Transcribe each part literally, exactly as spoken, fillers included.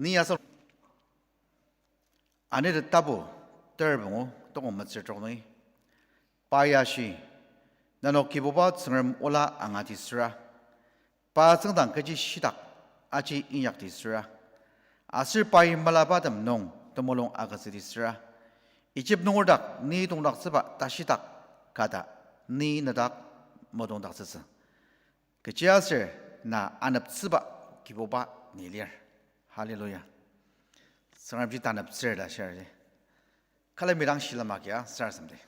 Ni asen anir tapu ter pungu tokong metsür trok nungi. Pa ya shi, nenok Kibuba Tsüngrem ola angatisüra, pa tsüngdang kechi shitak aji inyaktisüra, aser pai melabatem nung temulung agütsütisüra, Egypt nunger dak ni tongdaktsüba tashidak kata ni nedak metongdaktsütsü. Kechiaser na aneptsüba Kibuba ni lir. Hallelujah. Tsüngremji taneptsür ta shirji. Külemi dang shilem agia sarasademdi.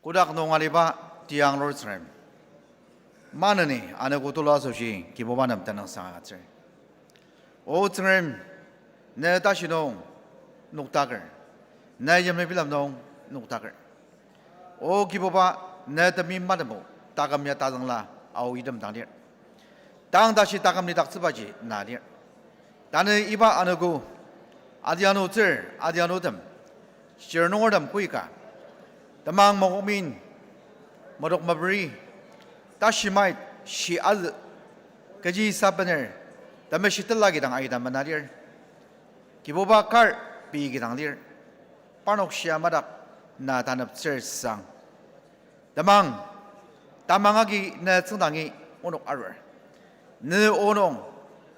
Kotak nung aliba tianglur Tsüngrem, maneni anogo tulu asoshi Kibuba nem tenüngsang agütsür. O Tsüngrem, ne tashi nung noktaker, ne yimlibilem nung noktaker. O Kibuba, ne temeim matemo taküm ya tazüngla ao item dang lir. Tang tashi taküm lidaktsübaji na lir. Tanü iba anogo, adianutsür, adianutem, shirnungertem koika, temang mokokmin, modok maperi, tashi mait, shi azü, kechi sa bener, temeshitela kidang aita mena lir. Kibuba kar pei kidang lir. Parnok shia madak na taneptsür sang. Temang, tamang agi ne tsüngdangi onok arur. Ne onok,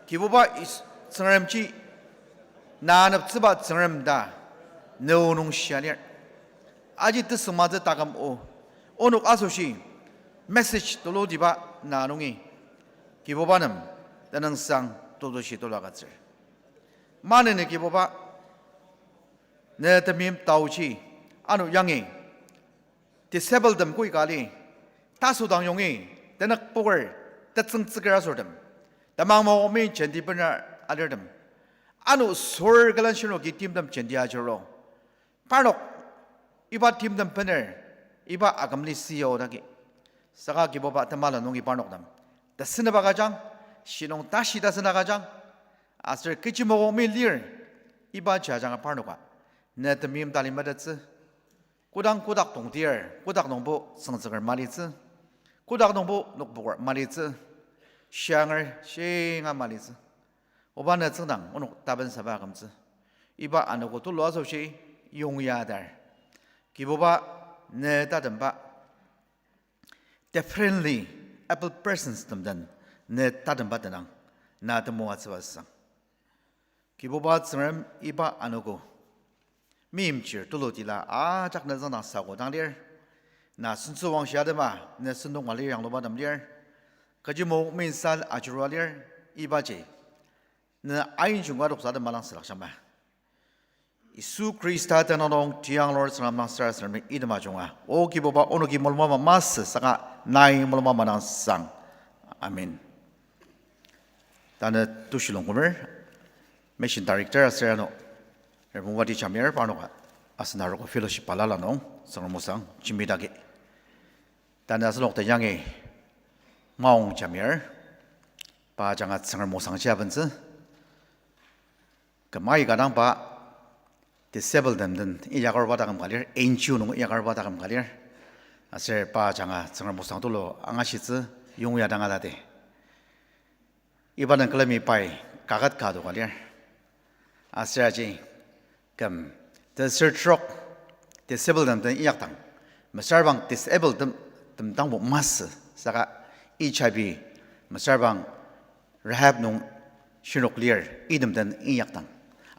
Kibuba Yis-, Tsüngremji, na aneptsüba Tsüngrem ta, ne onok shia lir. Aji tesüngmazü taküm o, onok asoshi, message tulutiba na nungi, Kibuba nem, tenüngsang tulushi tulu agütsür. Maneni Kibuba, ne temeim taoji, ano yangi, disabletem koika ali, tasodang yongi, tenük poker, tetsüng tsüker asortem, temang mokokmi jenti bener alirtem, ano sür külen shinoki timtem jenti ajuru. Parnok, iba timtem bener, iba akümli siyo dagi. Saka Kibuba temala nungi parnok nem, teseneba agüjang, shinung tashi tasena agüjang, aser kechi mokokmi lir, iba jajanga parnoka, ne temeim tali metettsü, kodang kotak tongtir, kotak nungbo tsüngtsüker malitsü, kotak nungbo nokpoker malitsü, shianger shinga malitsü. Oba ne tsüngdang onok tapensaba akümtsü. Iba anogo tulu asoshi yongya dar. Kibuba ne tatemba differently abled persons tem den ne tatemba tenang, na temoatsüba sang. Kibuba Tsüngrem iba anogo meimchir tulutila ajak ne tsüngdang sakodang lir. Na sentsüwangshi atema ne sentong alir yangluba tem lir. Kechi mokokmi sal ajurua lir, ibaji ne ainjung adoksa atema dang sülakshangma. Yisu Khrista tenüng nung tianglur Tsüngrem dang sarasademdi item ajunga, O Kibuba, onoki mulungba ama masü saka nai mulungba ama dang sang. Amen. Tanü Tushi Longkumer, Mission Director aser ano Reverend Wati Jamir parnoka asen arogo fellowship balala nung Tsüngrem osang jembidaki. Tanü asenok teyangi Maong Jamir, pa ajanga Tsüngrem osangji abentsü. Küm aika dang pa disable tem den inyakaruba taküm ka lir, N G O nung inyakaruba taküm ka lir. Aser pa ajanga Tsüngrem osang tulu angashitsü yongya dang atati. Iba nung külemi pai kaket ka adoka lir. Aser aji küm teser trok disable tem den inyakdang, mesüra bang disable tem, tem dangbo masü, saka H I V, mesüra bang rehab nung shinok lir, item den inyakdang,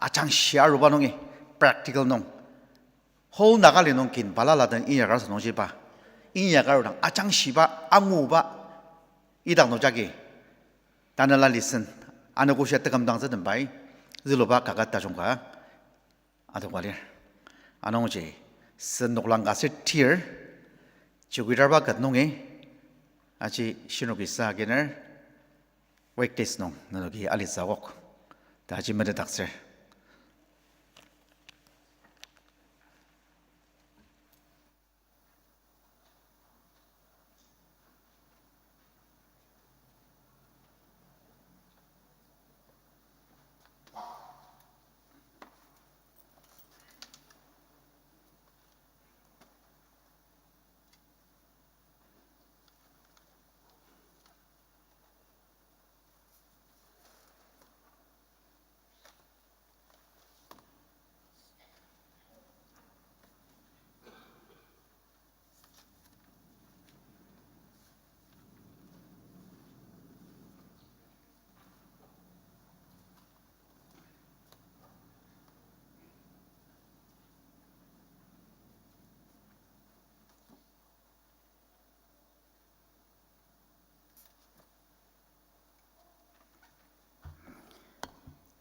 ajangshi aruba nungi, practical nung, whole Nagaland nung kin balala den inyakar sü nungji pa, inyakar dang ajangshiba, anguba, idak nung jagi tanela listen, anogoshia tekümdangtsü den pai, züluba kaket tajung ka adoka lir. Anungji sen noklang ka ser tir, chowkidar ba ket nungi, aji shinoki sa akiner, weekdays nung nenoki alitsü akok ta aji metetdaktsür.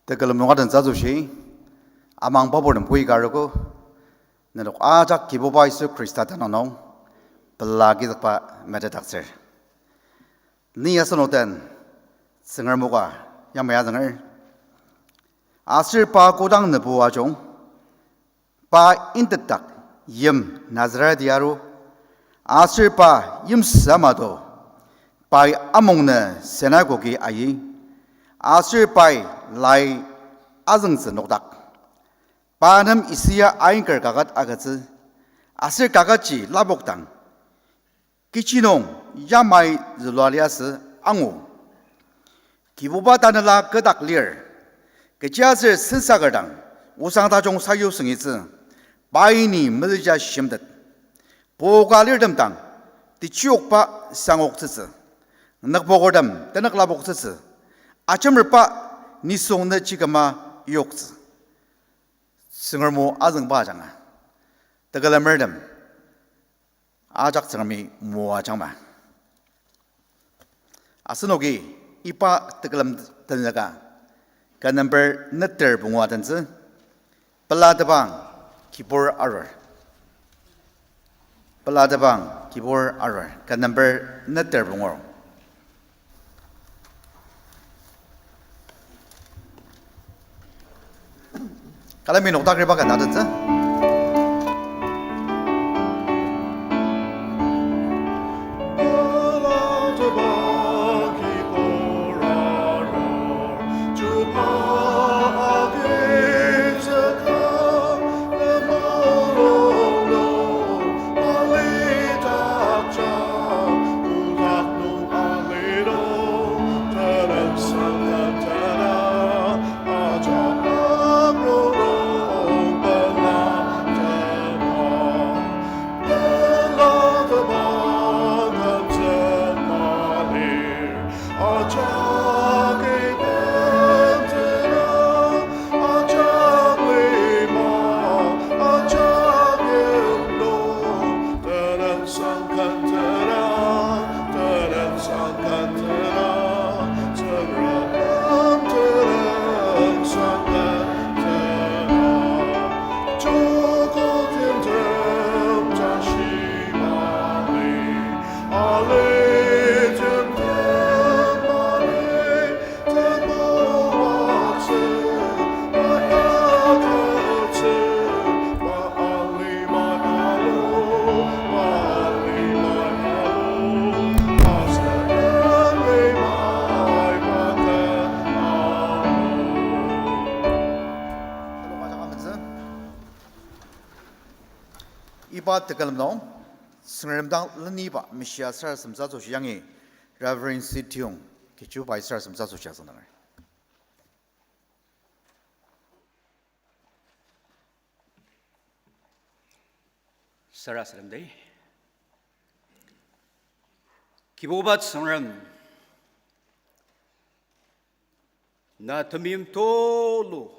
Tekülem nung adentsü asoshi, amang paburtem koi ka arogo, nenok ajak Kibuba Yisu Khrista tenüng nung, pela agizükba metetdaktsür. Ni asenok den, Tsüngrem o ka, yamai azünger. Aser pa kodang nübu ajung, pa intetdak yim Nazareti aru, aser pa yimsü ama to, pai amung nü sinagogi ayi, aser pai lai azüngtsü nokdak. Pa nem Isaia ainker kaket agütsü, aser kaketji lapokdang, kechi nung yamai zülua liasü angu. Kibuba tanela kü dak lir, kechiaser sensaker dang osang tajung sayu süngitsü, pai ni melija shimtet. Poka lirtem dang, techiokba sangoktsütsü, nükpokertem tenük lapoktsütsü, ajemerba nisung nü chiküma yoktsü. Tsüngrem o azüngba ajanga, tekülemertem, ajak Tsüngremi moajangma. Asenoki iba tekülem tenzüka, ken number neter pungu adentsü, pelatebang kibur arur. Pelatebang kibur arur, ken number neter pungu. Kalemi noktakriba ken adentsü. Iba tekülem nung, Tsüngrem dang leniba meshia sarasademtsü asoshi yangi, Reverend C. Tiong, kechi pai sarasademtsü asoshi asüngdanger. Sarasadem di. Kibuba Tsüngrem, na temeim tulu,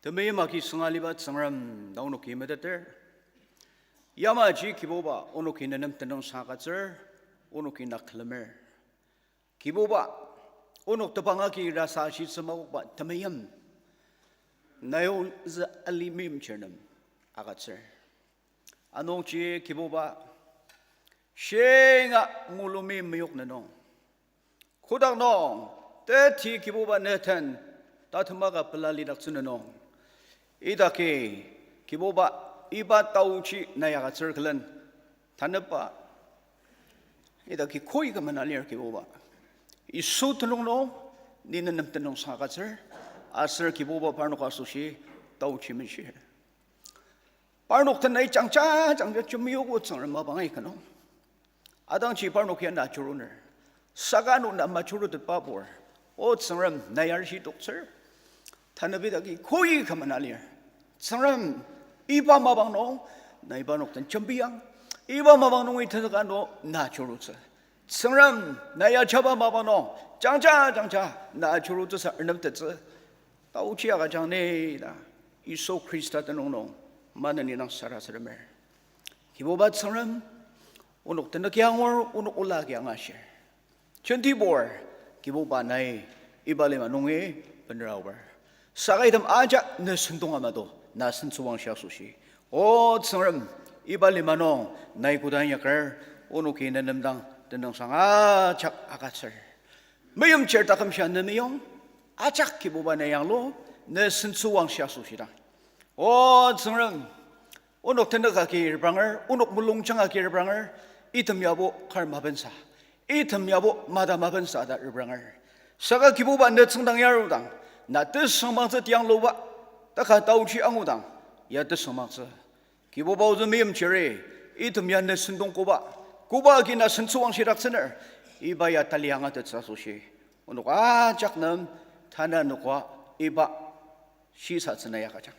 temeim agi sünga liba Tsüngrem ta onoki meteter. Yamaji Kibuba onoki nenem tenüngsang agütsür, onoki na külemer. Kibuba, onok tebang agi rasa shitsü makokba temeim, nai ozü ali meimchir nem agütsür. Anungji Kibuba, shinga mulumi meyok nenung, kotak nung teti Kibuba ne den tatembaka pela lidaktsü nenung, idaki Kibuba, iba taochi nai agütsür külen tanüba idaki koi kümena lir Kibuba. Yisu tenüng nung, ni nenem tenüngsang agütsür, aser Kibuba parnok asoshi taochi menshir. Parnok tenai jangja jangja jembiyogo Tsüngrem mapang aika nung, atangji parnok ya na ajuruner. Saka ano na majurutetba pur, O Tsüngrem, nai arishi toktsür. Tanübi idaki koi kümena lir. Tsüngrem, iba mapang nung nai parnok den jembiang. Iba mapang nungi tenzüka ano na ajurutsü. Tsüngrem, nai ajaba mapang nung jangja jangja na ajurutsüsa arnemtettsü taochi agüjang ni ta, Yisu Khrista tenüng nung maneni nang sarasademer. Kibuba Tsüngrem, onok tenük ya angur, onok ola agi angashir. Jentibur, Kibuba nai Iba lima nungi benera aor. Saka item ajak ne sentong ama to, na sentsüwangshi asoshi. O Tsüngrem, iba lima nung nai koda inyaker, onoki ne nem dang tenüngsang ajak agütsür. Meimchir taküm shia ne meyong, ajak Kibuba ne yanglu, ne sentsüwangshi asoshi dang. O Tsüngrem, onok tenük agi repranger, onok mulungjang agi repranger, item yabo kar mapensa, item yabo mata mapensa ta repranger. Saka Kibuba ne tsüngdang yarudang, na tesüngmangtsü tiangluba, taka taochi angudang, ya tesüngmangtsü. Kibuba ozü meimchiri, item ya ne sentong koba, koba agi na sentsüwangshi daktsüner, iba ya tali angatettsü asoshi. Onok ajak nem, tanü noka, iba shisatsü na ya agüjang.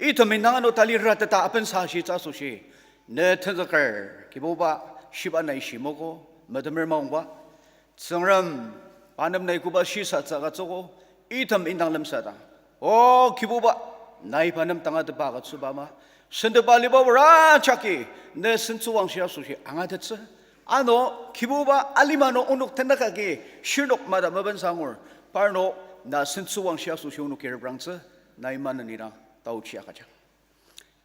Item indang ano tali rateta apensa shitsü asoshi. Ne tenzüker, Kibuba shiba nai shimogo, metemer maongba. Tsüngrem, pa nem nai koba shisatsü agütsüogo, item indang lemsatang. O Kibuba, nai pa nem tangatetba agütsüba ama. Sentepa aliba wara jagi, ne sentsüwangshi asoshi angatettsü. Ano, Kibuba alima nung onok tenük agi, shirnok mata mapensa angur, parnok na sentsüwangshi asoshi onoki reprangtsü, nai maneni dang taochi agüjang.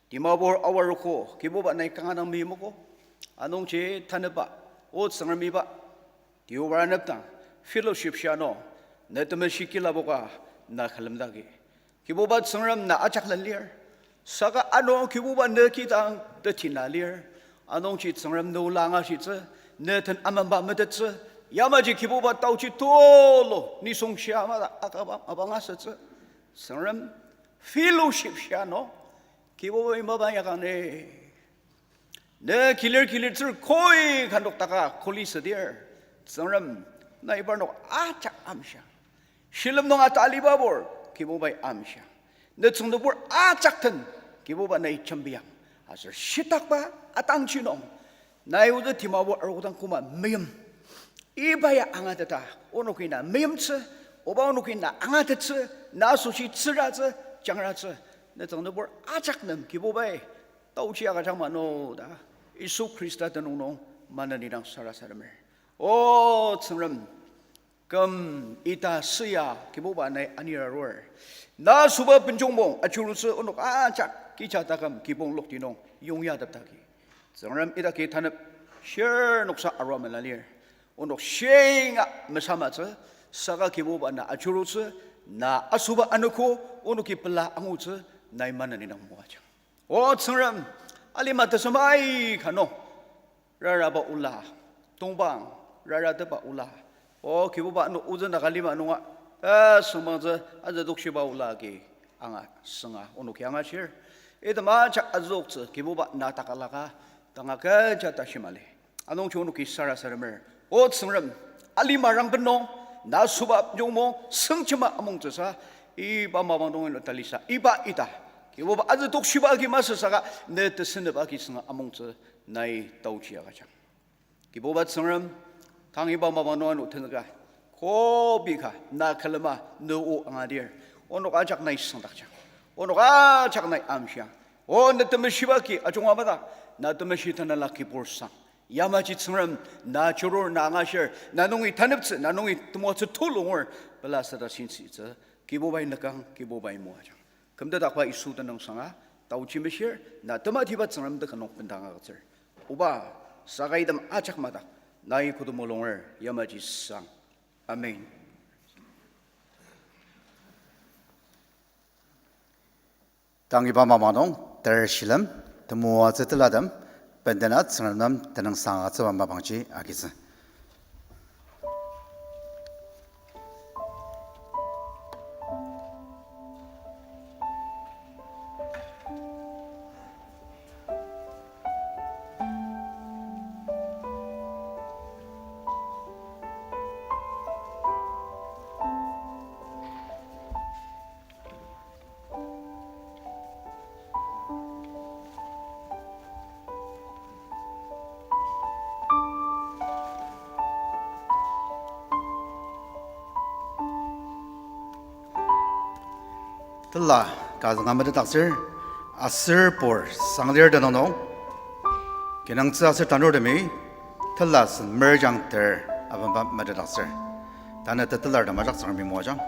Dimapur awarogo, Kibuba nai kanga dang meimogo, anungji tanüba, o Tsüngrem iba, Deobar anepdang, fellowship shia nung, ne temeshi kilaboka na külemdaki. Kibuba Tsüngrem na ajak len lir. Saka ano Kibuba ne kidang teti na lir. Anungji Tsüngrem ne ola angashitsü, ne den amenba metettsü, yamaji Kibuba taochi tulu nisung shia mata akaba mapang asütsü. Tsüngrem fellowship shia nung, Kibubai mapa yakang ni. Ne kilir kilir tsür koi kandok taka kuli südir. Tsüngrem, nai parnok ajak amshia. Shilem nung atalibabur, Kibubai amshia. Ne tsüngdebur ajak den, Kibuba nai jembiang. Aser shitakba atangji nung, nai ozü Dimapur arogdang koma meim. Iba ya angateta, onoki na meimtsü, oba onoki na angatettsü, na asoshi tsüratsü, jangratsü. Ne tsüngdebur ajak nem Kibubai taochi agüjang mano ta, Yisu Khrista tenüng nung maneni dang sarasademer. O Tsüngrem, küm ita süa Kibuba nai anir arur. Na asüba benjongmung ajurutsü onok ajak kija taküm kibong lokti nung yongyatepdaki. Tsüngrem idaki tanep shirnoksa arua mela lir. Onok shinga mesamatsü, saka Kibuba na ajurutsü, na asüba anogo, onoki pela angutsü, nai maneni dang moajang. O Tsüngrem, alima tesem aika nung, raraba ola, tongpang, raratepba ola. O Kibuba ano ozü Naga lima nunga, ta süngmangtsü azü tokshiba ola agi anga sünga onoki angashir. Item ajak azüoktsü Kibuba na takalaka, tanga kecha tashi mali. Anungji onoki sarasademer. O Tsüngrem, alima rangben nung, na asüba jongmo, süngjema amongtsüsa, iba mapang nung ino talisa, iba ita. Kibuba azü tokshiba agi masü saka, ne tesünep agi sünga amongtsü, nai taochi agüjang. Kibuba Tsüngrem, tang iba mapang nung ano tenüka, kobi ka, na külema, ne o angadir, onok ajak nai süngdakjang, onok ajak nai amshiang, o ne temeshiba ki ajunga madak, na temeshi tanela kibur sang. Yamaji Tsüngrem, na jurur, na angashir, na nungi taneptsü, na nungi temoatsü tulu ngur, pela sata shinsitsü, Kibubai nükang, Kibubai moajang. Kümdakba Yisu tenüngsanga, taochi meshir, na tematiba Tsüngrem tekünok bendang agütsür. Oba, saka item ajak madak, nai koda mulunger, yamaji sang. Amen. Tang iba mapang nung, ter shilem, temoatsü telatem, bendena Tsüngrem nem tenüngsang agütsüba mapangji agitsü. Tela kazünga metetdaktsür, aser pur sanglir tenüng nung, kinungtsü aser tanurtemi, tela sen merjang ter abamba metetdaktsür. Tanü tetelartem ajak Tsüngremi moajang.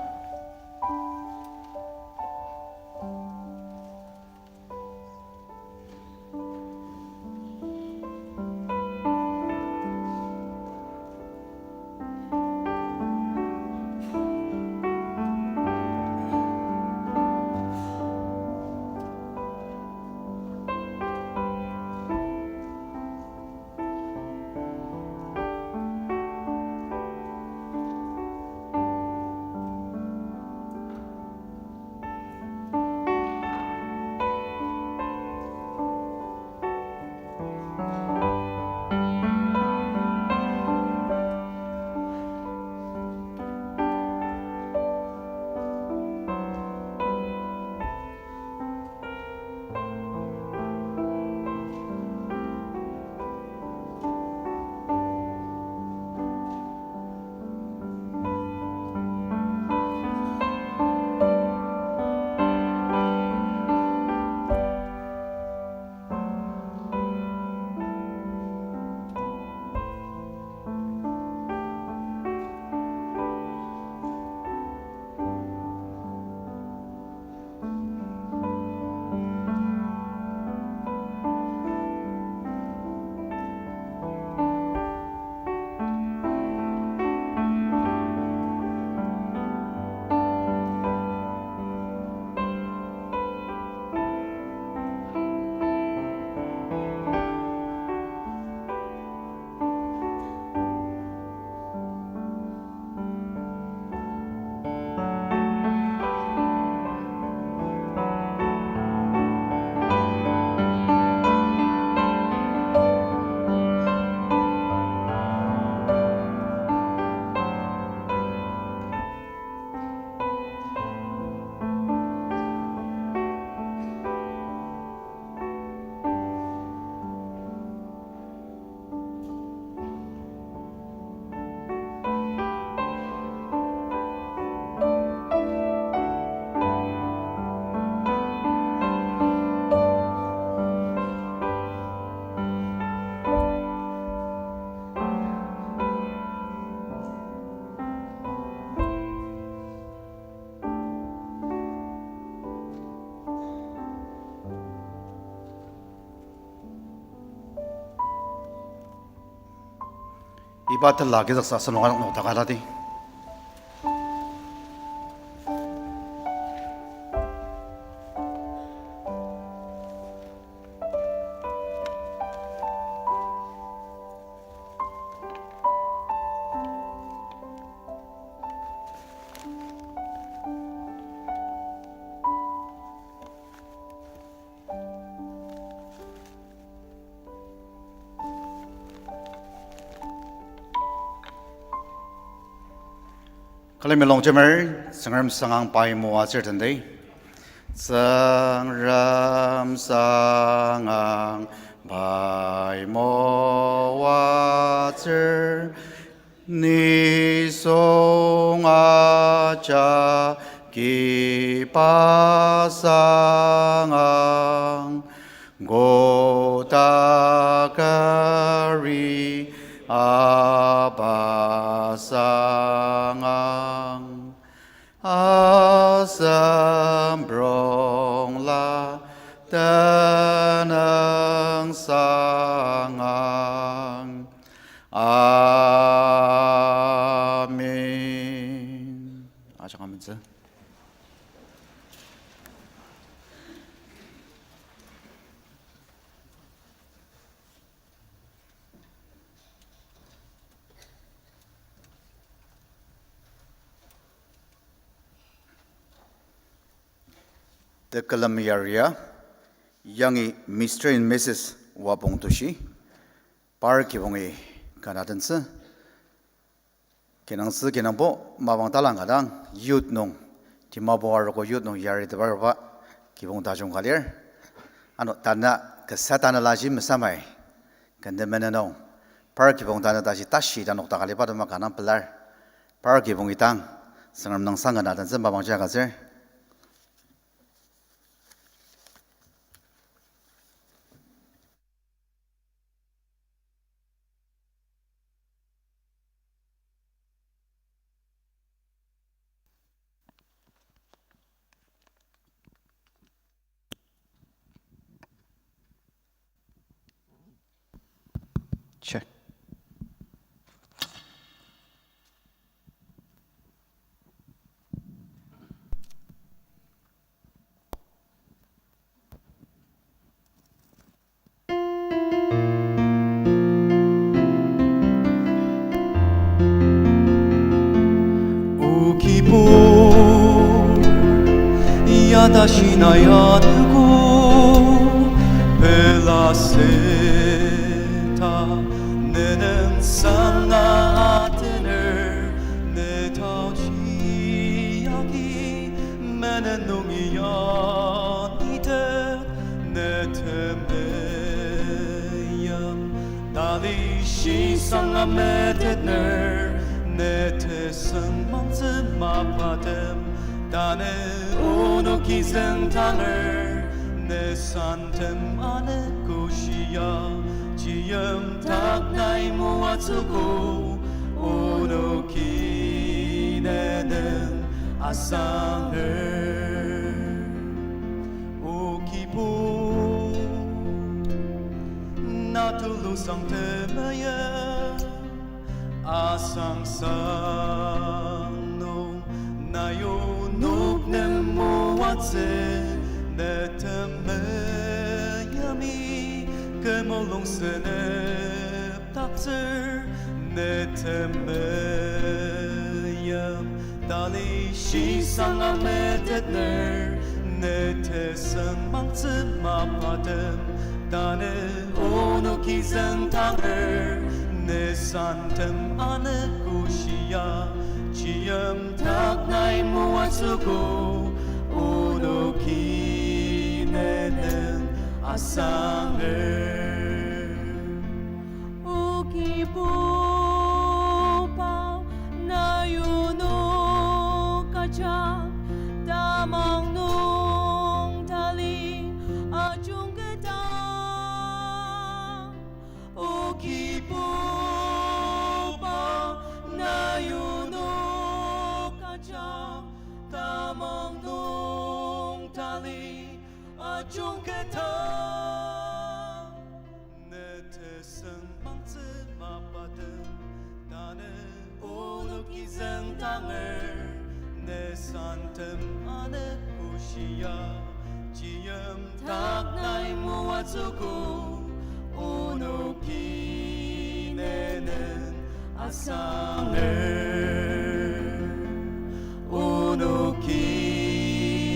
Iba tela kizüksa asenok ajak nokdaka aladi. Külemi longjemer, Tsüngrem sangang pai moatsür tenti. Tsüngrem sangang pai moatsür, nisung ajak iba sangang, kotak kari aba sangang, asemprongla tenüng sangang. Amen. Ajak amentsü. Tekülem yaria, yangi Mister and Missus Wapong Tushi, par kibongi kanatentsü. Kinungtsü kinungpo mapang talang ka dang youth nung, Dimapur arogo youth nung yaritepa aruba kibong tajung ka lir. Ano tanü kasa tanelaji mesamai, kende mene nung, par kibong tanü tashi tashi ta nokdaka aliba atema ka dang pelar. Par kibong idang, Tsüngrem nüngsang kanatentsü mapangji agütsür. Tashi na ya nuku, pela seta, nenen sanga atener, ne tao chi yagi, menen nungi ya nite, ne temeyim. Tali shisanga metetner, ne teseng mangtsü mapatem, tanü onoki züngtanger, ne santem anü kushia, chiyimdak nai moatsüogo, onoki nenen asanger. O Kibur, na tulusang temeyim, asangsang nung na yonok nem moatsü, ne temeyimi kü mulung senep taktsür, ne temeyim tali shisanga metetner, ne teseng mangtsü mapatem, tanü onoki züngtanger, ne santem anü kushia, chiyimdak nai moatsüogo, onoki nenen asanger. O Kibuba, na yonok ajak tamang nung tali ajungketang. O Kibuba, na yonok ajak tamang nung tali ajungketang. Ne teseng mangtsü mapatem, tanü onoki züngtanger, ne santem anü kushia, chiyimdak nai moatsüogo, onoki nenen asanger, onoki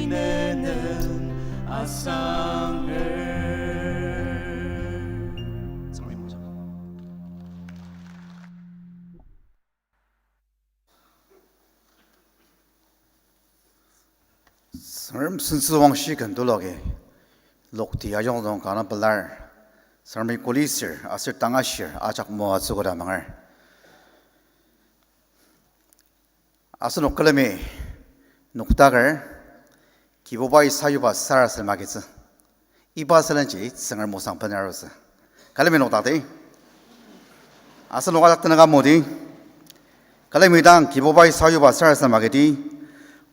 nenen asanger. Tsüngrem sentsüwangshi ken tulu agi, lokti ajungdong kanga pelar, Tsüngremi kuli sür aser tangashir ajak moatsü koda manger. Asenok külemi noktaker, Kibubai sayuba sarasadem agitsü. Iba sülenji Tsüngrem osang bener arutsü. Külemi noktakdi. Asenok ajak tenüng amudi. Külemi dang Kibubai sayuba sarasadem agidi.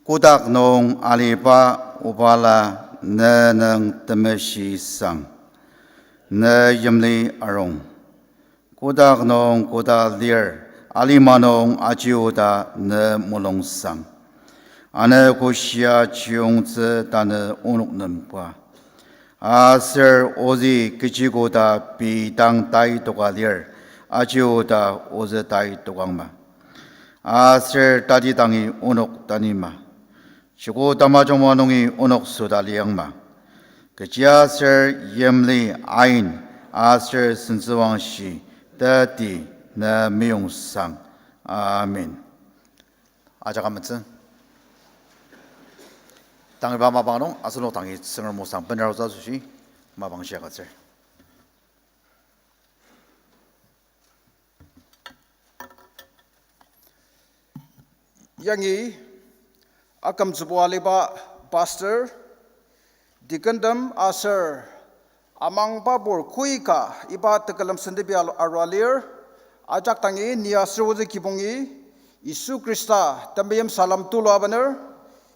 Kotak nung aliba obala ne nüng temeshi sang. Ne yimli arung. Kotak nung koda lir, alima nung aji oda ne mulung sang. Ano koshia chiyungtsü tanü onok nem pa. Aser ozü kechi koda pei dang tai toka lir, aji oda ozü tai tokangma. Aser tati dangi onok tanima. Joko tamajungma nungi onok süda liangma. Kechiaser yimli ain aser sentsüwangshi teti ne meyong sang. Amen. Ajak ametsü. Tang iba mapang nung asenok dangi Tsüngrem osang bener arutsü asoshi mapang shia agütsür. Yangi akümtsübo aliba pastor, deacontem aser amangbabur koika iba tekülem sentepi aru alir, ajak dangi ni aser ozü kibongi Yisu Khrista temeim salem tulu abener,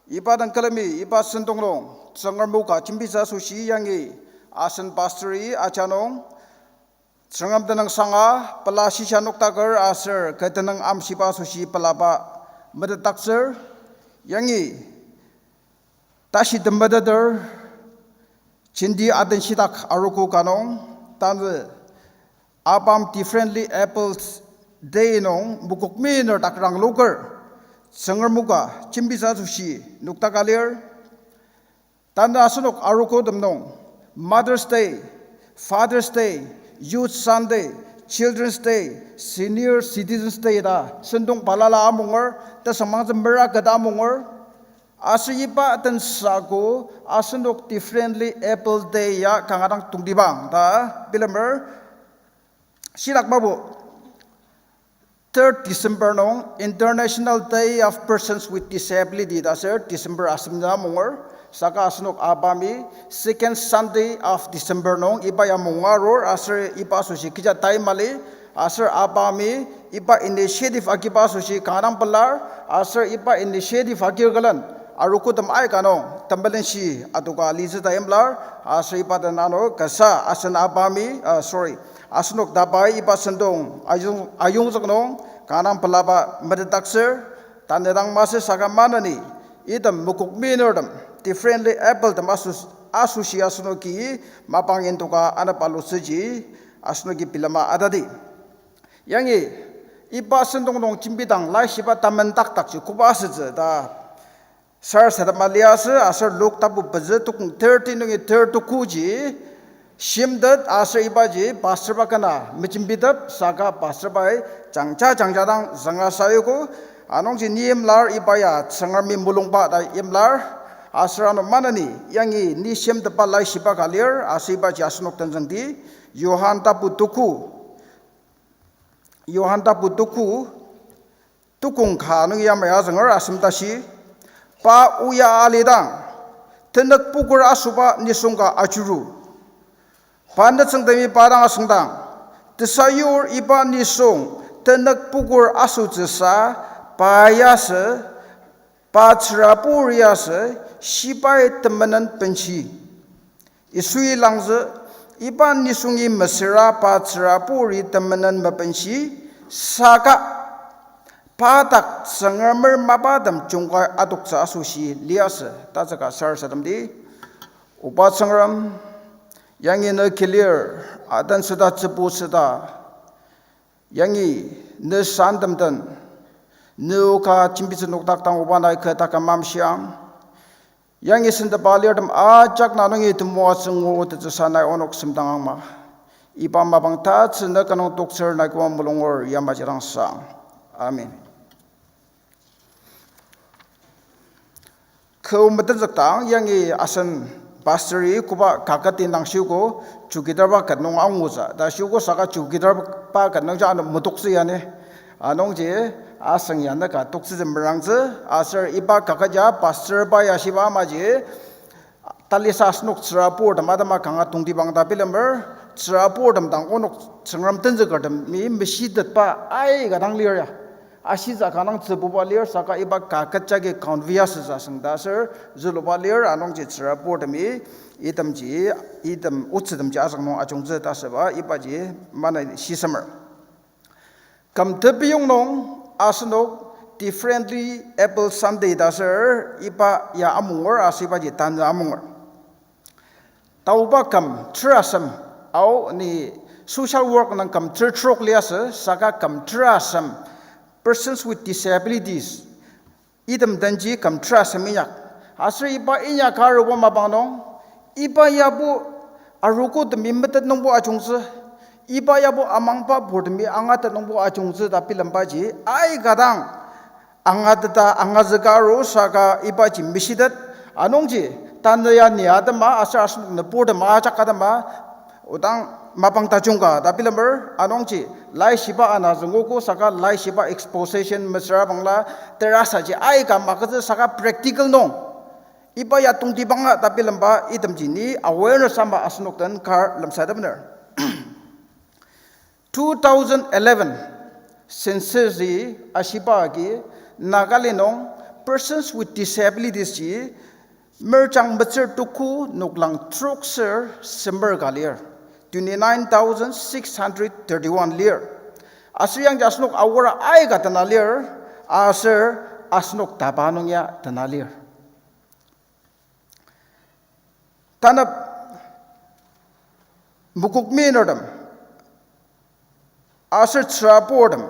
iba dang külemi iba sentong nung Tsüngrem o ka jembitsü asoshi yangi asen pastori aja nung Tsüngrem tenüng sanga pela shisha noktaker aser kü tenüng amshiba asoshi pelaba metetdaktsür. Yangi tashi temeteter, jenti adenshidak arogo ka nung, tanü ABAM Differently Abled Day nung mokokmi ner dak rangloker Tsüngrem o ka jembitsü asoshi noktaka lir. Tanü asenok arogotem nung Mother's Day, Father's Day, Youth Sunday, Children's Day, Senior Citizens Day ta sentong balala amunger, tasümangtsü mera keta amunger. Aser iba tensago asenok Differently Abled Day ya kanga dang tongtibang ta bilemer. Shidak mabu, third December nung International Day of Persons with Disability ta aser December asem na amunger, saka asenok ABAM-i second Sunday of December nung iba ya munga arur, aser iba asoshi kecha tai mali, aser ABAM-i iba initiative agiba asoshi kanga dang pelar, aser iba initiative agir külen arogotem aika nung temelenshi adoka alitsü ta imlar, aser iba den ano kasa asen ABAM-i, uh, sorry, asenok DABA-i iba sentong ayong, ayongzük nung kanga dang pelaba metetdaktsür, tanü dang masü saka maneni, item mokokminertem, differently abledtem aso-, asoshi asenoki mapang indoka anep alutsüji asenoki bilema atadi. Yangi iba sentong nung jembidang laishiba tamendakdakji koba asütsü ta sarasadema liasü, aser Luk tapu pezü tukong thirty nungi thirty-two ji shimtet, aser ibaji pastor ba kena mejembitep, saka pastor bai jangja jangja dang zünga sayuogo. Anungji ni imlar iba ya Tsüngremi mulungba ta imlar. Aser ano maneni yangi ni shimtetba laishiba ka lir, aser ibaji asenok tenzüngdi. Johan tapu tuku, Johan tapu tuku, tukong ka nung yamai azünger asem tashi, pa oya alidang, tenük pukur asoba nisung ka ajuru. Pa nütsüngtemi pa dang asüngdang, tesayur iba nisung tenük pukur asotsüsa pa yasü, pa tsürabur yasü, shibai temenen benshi. Yisui langzü, iba nisungi mesüra pa tsüraburi temenen mebenshi, saka pa dak Tsüngremer mapatem jungkai adoktsü asoshi liasü, ta saka sarasademdi. Oba Tsüngrem, yangi ne kilir, adensüda tsübusüda, yangi ne sandem den, ne o ka jembitsü nokdak dang oba nai kü taküm amshiang. Yangi sendaba alirtem ajak na nungi temoatsü ngutetsüsa nai onok semdangang ma. Iba mapang tatsü ne ka nung toktsür nai küma mulunger yamaji dang sang. Amen. Kü metenzükdang yangi asen pastori koba kaket indang shiogo, chowkidar ba ket nung angutsü ta shiogo, saka chowkidar ba ket nungji ano metoktsü yani. Anungji asüng ya naka toktsütsü merangtsü, aser iba kaket ya pastor ba ya shiba amaji talisa asenok tsüraburtem atema kanga tongtibang ta bilemer, tsüraburtem dang onok Tsüngrem tenzükertemi meshitetba aika dang lir ya. Ashitsü kanga dang tsübuba lir, saka iba kaket jagi convey asütsü asüng ta aser züluba lir, anungji tsüraburtemi itemji, item otsütemji azük nung ajungtsü ta asüba ibaji maneni shisemer. Küm tepiyong nung asenok Differently Abled Sunday ta aser iba ya amunger, aser ibaji tanü amunger. Taoba küm terasem, ao ni social work nung küm ter trok liasü, saka küm terasem, persons with disabilities, item denji küm terasem inyak. Aser iba inyaka aruba mapang nung, iba yabo arogotemi metet nungbo ajungtsü, iba yabo amangba purtemi angatet nungbo ajungtsü ta bilembaji aika dang angateta angazüka aru saka ibaji meshitet. Anungji tanü ya ni atema aser asenok nüburtem ajak atema odang mapang tajung ka ta bilemer, anungji laishiba ana züngogo saka laishiba exposition mesüra bangla terasaji aika magütsü saka practical nung iba ya tongtibanga ta bilemba itemji ni awareness ama asenok den kar lemsatepener. Two thousand eleven census ji ashiba agi Nagaland nung persons with disabilities ji merjang metsür tuku noklang trok ser semer ka lir, twenty nine thousand six hundred thirty one lir. Aser yangji asenok awara aika tena lir, aser asenok taba nung ya tena lir. Tanep mokokminertem aser tsüraburtem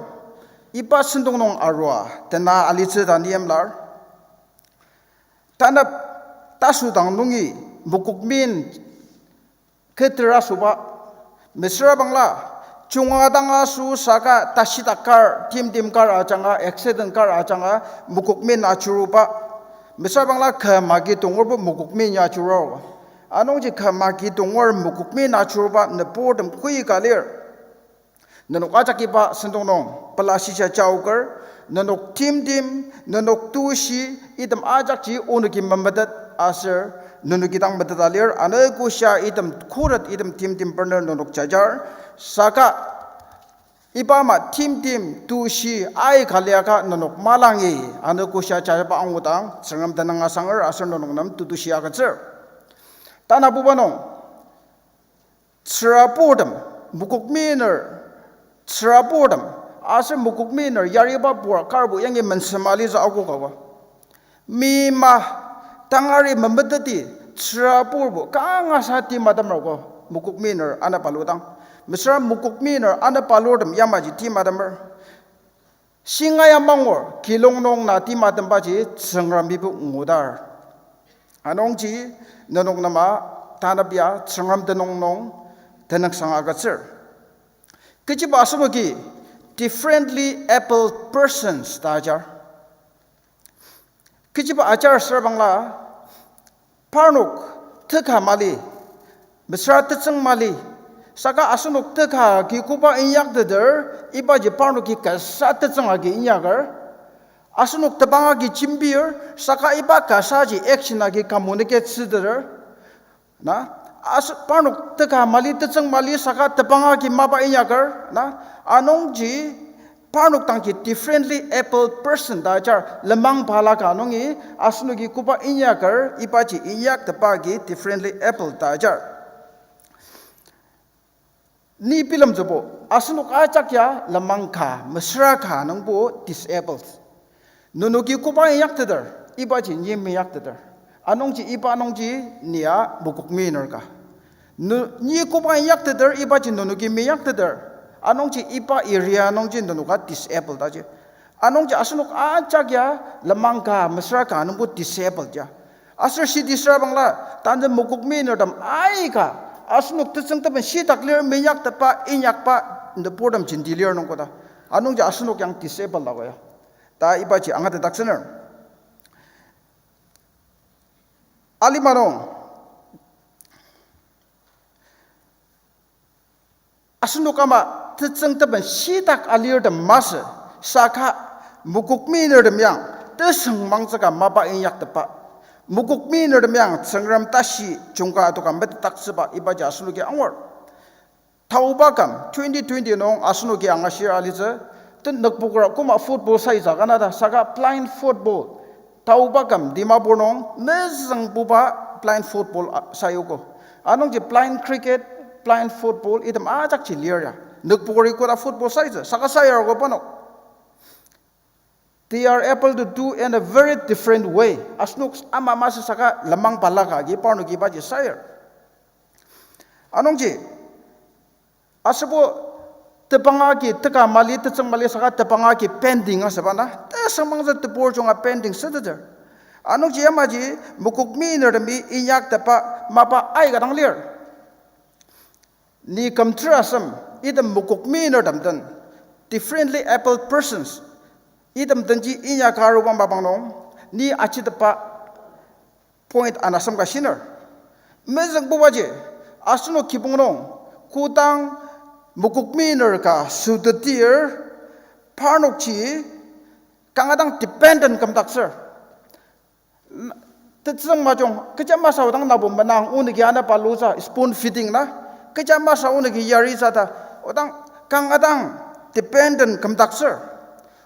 iba sentong nung arua tena alitsü ta ni yimlar. Tanep tasüdang nungi mokokmin keter asüba, mesüra bangla, junga dang asü saka tashidak kar, timtem kar ajanga, accident kar ajanga, mokokmin ajuruba, mesüra bangla küm agi tongerbo mokokmin ya ajurur. Anungji küm agi tonger mokokmin ajuruba nüburtem koika lir. Nenok ajak iba sentong nung pela shisa jaoker, nenok timtem, nenok tushi, item ajakji onoki memetet aser, nenoki dang meteta lir, ano koshia item khuret item timtem bener nenok jajar, saka iba ama timtem tushi aika liaka nenok malangi, ano koshia jajaba angudang, Tsüngrem tenüng asanger aser nenok nem tetushi agütsür. Tanabuba nung, tsüraburtem, mokokminer, tsüraburtem, aser mokokminer yariba pur karbo yangi mensema litsü akok aba. Mima, tangari memeteti, tsüraburbo kangasa timadamer ko, mokokminer anepaludang. Mesüra mokokminer anepalurtem yamaji timadamer. Shinga ya mangur, kilong nung na timatembaji Tsüngrem mibo ngudar. Anungji nenok nem tanabia Tsüngrem tenüng nung tenüngsang agütsür. Kechiba asenoki differently abled persons ta ajar. Kechiba ajar süra bangla, parnok teka mali, mesüra tetsüng mali, saka asenok teka agi koba inyakteter, ibaji parnoki kasa tetsüng agi inyaker, asenok tebang agi jembir, saka iba kasaji action agi communicate asüteter. Na, as-, parnok teka mali, tetsüng mali saka tebang agi mapa inyaker, na, anungji parnok dangji differently abled person ta ajar, lenmang balaka nungi asenoki koba inyaker, ibaji inyaktepa agi differently abled ta ajar. Ni bilemtsübo, asenok ajak ya lenmang ka, mesüra ka nungbo disabled. Nenoki koba inyakteter, ibaji ni meinyakteter. Anungji iba nungji nia mokokminer ka. Nu-, ni koba inyakteter, ibaji nenoki meinyakteter. Anungji iba area nungji nenoka disabled aji. Anungji asenok ajak ya lenmang ka, mesüra ka nungbo disabled ya. Aser shidi süra bangla, tanü mokokminertem aika, asenok tetsüng teben shitak lir, meinyaktepa, inyakba, nüburtem jenti lir nung koda. Anungji asenok yang disabled ako ya. Ta ibaji angatetdaktsüner. Alima nung, asenok ama tetsüng teben shitak alirtem masü, saka mokokminertem yang tesüngmangtsüka mapa inyaktepa, mokokminertem yang Tsüngrem tashi jungka adoka metetdaktsüba ibaji asenoki angur. Taoba küm twenty twenty nung asenoki angashir alitsü, tenükbokra koma football sayutsü kana ta, saka blind football. Taoba küm Dimapur nung mezüngbuba blind football a-, sayuogo. Anungji blind cricket, blind football, item ajakji lir ya. Nükbokri koda football sayutsü, saka sayurogo parnok. They are able to do in a very different way. Asenok ama masü saka lenmang balaka agi parnoki ibaji sayur. Anungji, aserbo tebang agi teka mali, tetsüng mali saka tebang agi painting asüba na, tesüngmangtsü tebur junga painting süteter. Anungji yamaji mokokminertemi inyaktepa mapa aika dang lir. Ni kümtsür asem, item mokokminertem den, differently abled persons, item denji inyaka aruba mapang nung, ni achitepa point ana asem ka shiner. Mezüngbubaji, asenok kibong nung, kodang mokokminer ka sütetir, parnokji kanga dang dependent kümdaktsür. Tetsüng majung, kecha masü odang nabo menang, onoki anaba lutsü, spoon feeding na. Kecha masü onoki yaritsü ta, odang kanga dang dependent kümdaktsür.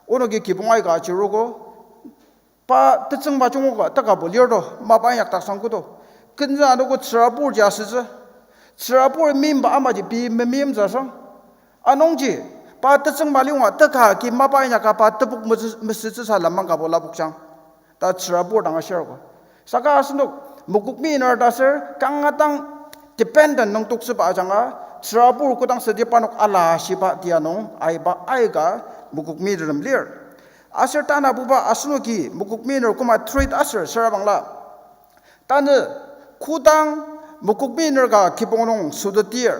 Onoki kibong aika achirogo, pa tetsüng majung oka tekabo lir to, mapa inyakdaktsüng kodo. Kenü anogo tsüraburji asütsü. Tsürabur meimba amaji pei memeimtsü asang. Anungji, pa tetsüng mali oa teka agi mapa inyaka pa tepok mesü-, mesütsüsa lenmang kabo lapokjang. Ta tsürabur dang ashirogo. Saka asenok mokokminer ta aser kanga dang dependent nung toksüba ajanga, tsürabur kodang südi parnok ala shiba tia nung aiba aika mokokminertem lir. Aser tanabuba asenoki mokokminer koma treat asür süra bangla, Tanü kodang mokokmi ner ka kibong nung sütetir,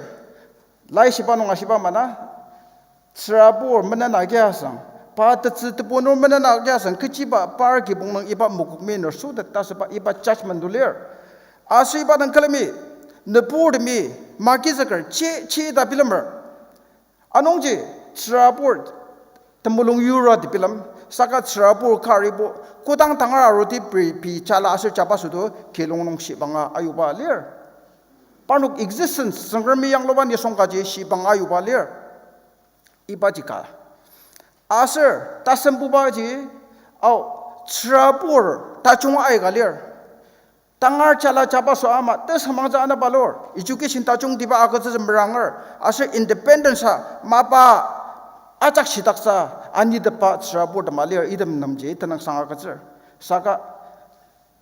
Laishiba nung ashiba ama na, tsürabur menen agi asang, pa tetsü tebu nung menen agi asang, kechiba par kibong nung iba mokokmi ner sütet ta asüba iba judgment to lir. Aser iba dang külemi, nüburtemi, magizüker, chi, chi ta bilemer. Anungji, tsürabur temulung yura tebilem, saka tsürabur karibo, kodang tangar aruti pei, pei jala aser jabaso to kilong nung shibanga ayuba lir. Parnok existence, Tsüngremi yangluba nisung kaji shibanga ayuba lir. Ibaji ka. Aser, tasembubaji, ao, tsürabur tajung aika lir. Tangar jala jabaso ama tesüngmangtsü anaba lur, education tajungtiba agütsütsü meranger, aser independence a mapa ajak shidaktsü anitepba tsürabur tema lir item nemji tenüngsang agütsür. Saka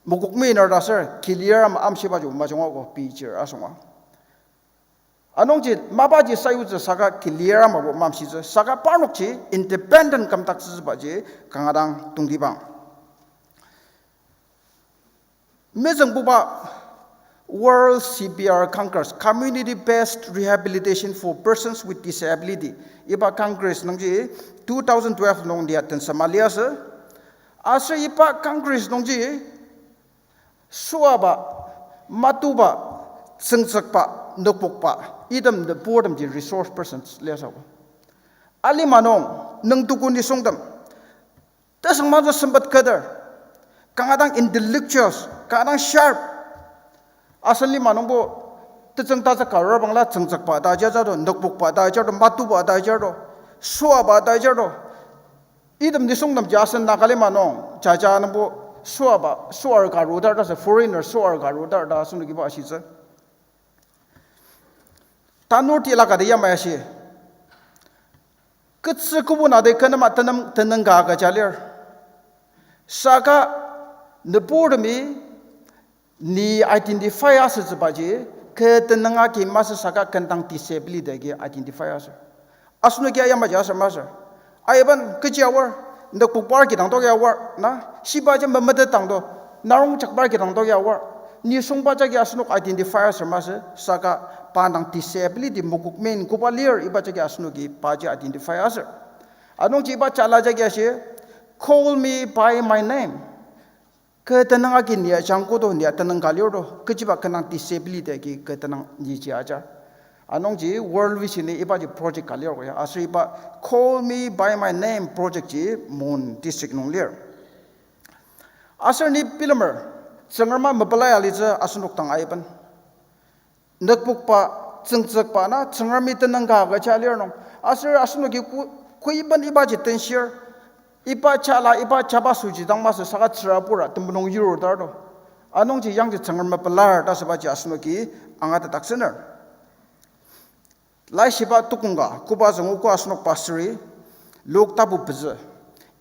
mokokmi ner ta ser kilir ama amshibaji majungogo pei chir asünga. Anungji mapaji sayutsü saka kilir amabo mamshitsü saka parnokji independent kümdaktsütsübaji kanga dang tongtibang. Mezüngbuba World C B R Congress, Community Based Rehabilitation for Persons with Disability, iba Congress nungji two thousand twelve nung lia tensema liasü. Aser iba Congress nungji süaba, matuba, tsüngtsükba, nükpokba, item nüburtemji resource persons liasü. Alima nung, nüngtugu nisungtem tesüngmangtsü sempet keter, kanga dang intellectuals, kanga dang sharp. Asen lima nungbo tetsüng tatsüka arur bangla tsüngtsükba ta ajar to, nükpokba ta ajar to, matuba ta ajar to, süaba ta ajar to. Item nisungtemji asen Nagalima nung jaja nungbo süaba, süar ka arudar ta sü, foreigner süar ka arudar ta asenokibo ashitsü. Tanur tila kati yamai ashi. Ketsü kübok nati kü nem a tenem tenüng ka agüja lir. Saka nüburtemi ni identify asütsübaji, kü tenüng agi masü saka kü dang disability agi identify asür. Asenoki ayamaji aser masür. Aiben kechi aor, nükpokbar kidang toki aor, na, shibaji memetet dang to, narong jakbar kidang toki aor, nisungba jagi asenok identify asür masü, saka pa dang disability mokokmi koba lir iba jagi asenoki paji identify asür. Anungji iba jala jagi ashi, call me by my name. Kü tenüng agi ni ajangkodo ni a tenüng ka lir to, kechiba kü dang disability agi kü tenüng niji ajar. Anungji World Vision-i ibaji project ka lir ko ya, aser iba Call Me By My Name project ji Mon district nung lir. Aser ni bilemer, Tsüngrema mepela alitsü asenok dang aiben. Nükpokba, tsüngtsükba na Tsüngremi tenüng ka agüja lir nung. Aser asenoki ku-, kuiben ibaji tenshir, iba jala, iba jabasoji dang masü saka tsürabura temulung yurtar to. Anungji yangji Tsüngrem mepelar ta asübaji asenoki angatetdaktsüner. Laishiba tukong ka, koba züngogo asenok pastori, Luk tapu pezü.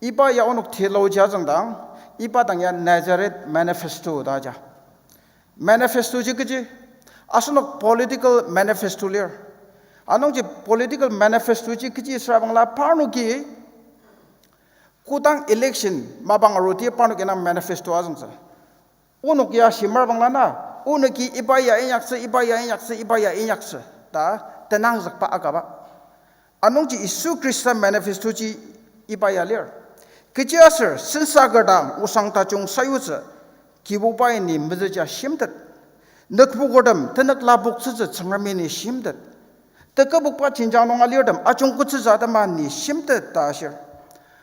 Iba ya onok theology azüngdang, iba dang ya Nazareth Manifesto ta aja. Manifesto ji kechi, asenok political manifesto lir. Anungji political manifesto ji kechi süra bangla parnoki, kodang election mapang aruti parnoki nang manifesto azüngtsü. Onok ya shimar bangla na, onoki iba ya inyaktsü, iba ya inyaktsü, iba ya inyaktsü ta tenangzükba akaba. Anungji Yisu Khrista manifesto ji iba ya lir. Kechiaser sensaker dang osang tajung sayutsü, Kibubai ni mezüja shimtet. Nükpokertem tenük lapoktsütsü Tsüngremi ni shimtet. Tekübokba jenjang nung alirtem ajungkotsütsü atema ni shimtet ta ashir.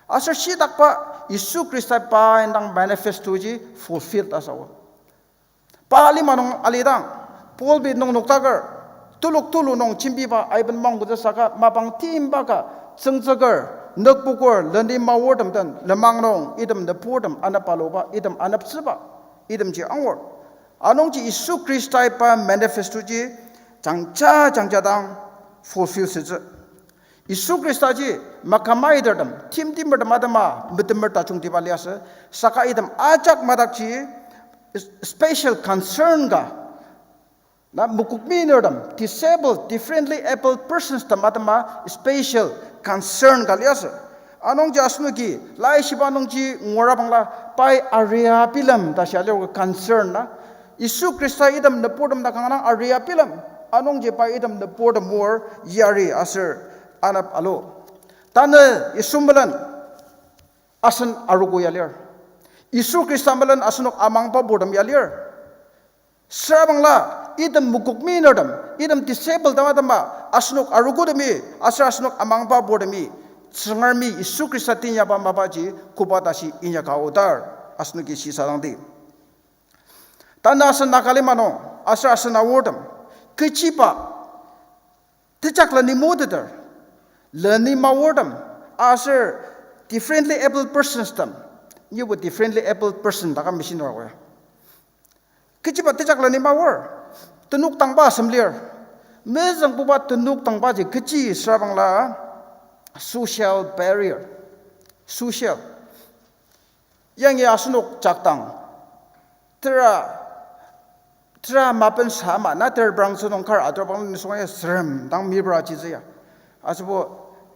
Aser shitakba Yisu Khrista pa indang manifesto ji fulfilled asawa. Pa alima nung alidang, pulpit nung noktaker, telok tulu nung jembiba aiben mangutsü saka mapang timba ka, tsüngtsüker, nükpoker, leni maortem den, lenmang nung, item nüburtem anep aluba, item aneptsüba, itemji angur. Anungji Yisu Khristai pa manifesto ji jangja jangja dang fulfill sütsü. Yisu Khristaji makamaitertem, timtimertem atema metemer tajungtiba liasü, saka item ajak madakji special concern ka, na mokokminertem, disabled, differently abled persons tem atema special concern ka liasü. Anungji asenoki, laishiba nungji ngura bangla, pai aria bilem ta shia lir concern na. Yisu Khrista item nüburtem ta kanga dang aria bilem, anungji pa item nüburtem oar yari aser anep alu. Tanü Yisu melen asen arogo ya lir. Yisu Khrista melen asenok amangba purtem ya lir. Süra bangla, item mokokminertem, item disabled tema tema, asenok arogotemi, aser asenok amangba purtemi, Tsüngremi Yisu Khrista teinyaba mapaji koba tashi inyaka aodar, asenoki shisadangdi. Tanü asen Nagalima nung, aser asen aortem, kechiba, tejakleni moteter, leni maortem, aser differently abled persons tem, nibo differently abled person taka machine arogo ya. Kechiba tejakleni maor, tenok tangba asem lir. Mezüngbuba tenok tangbaji kechi süra bangla social barrier. Social. Yangi asenok jakdang, tera, tera mapen sama na ter brangtsü nung kar atur bangla nisung ya sürem dang mibra jitsü ya. Asübo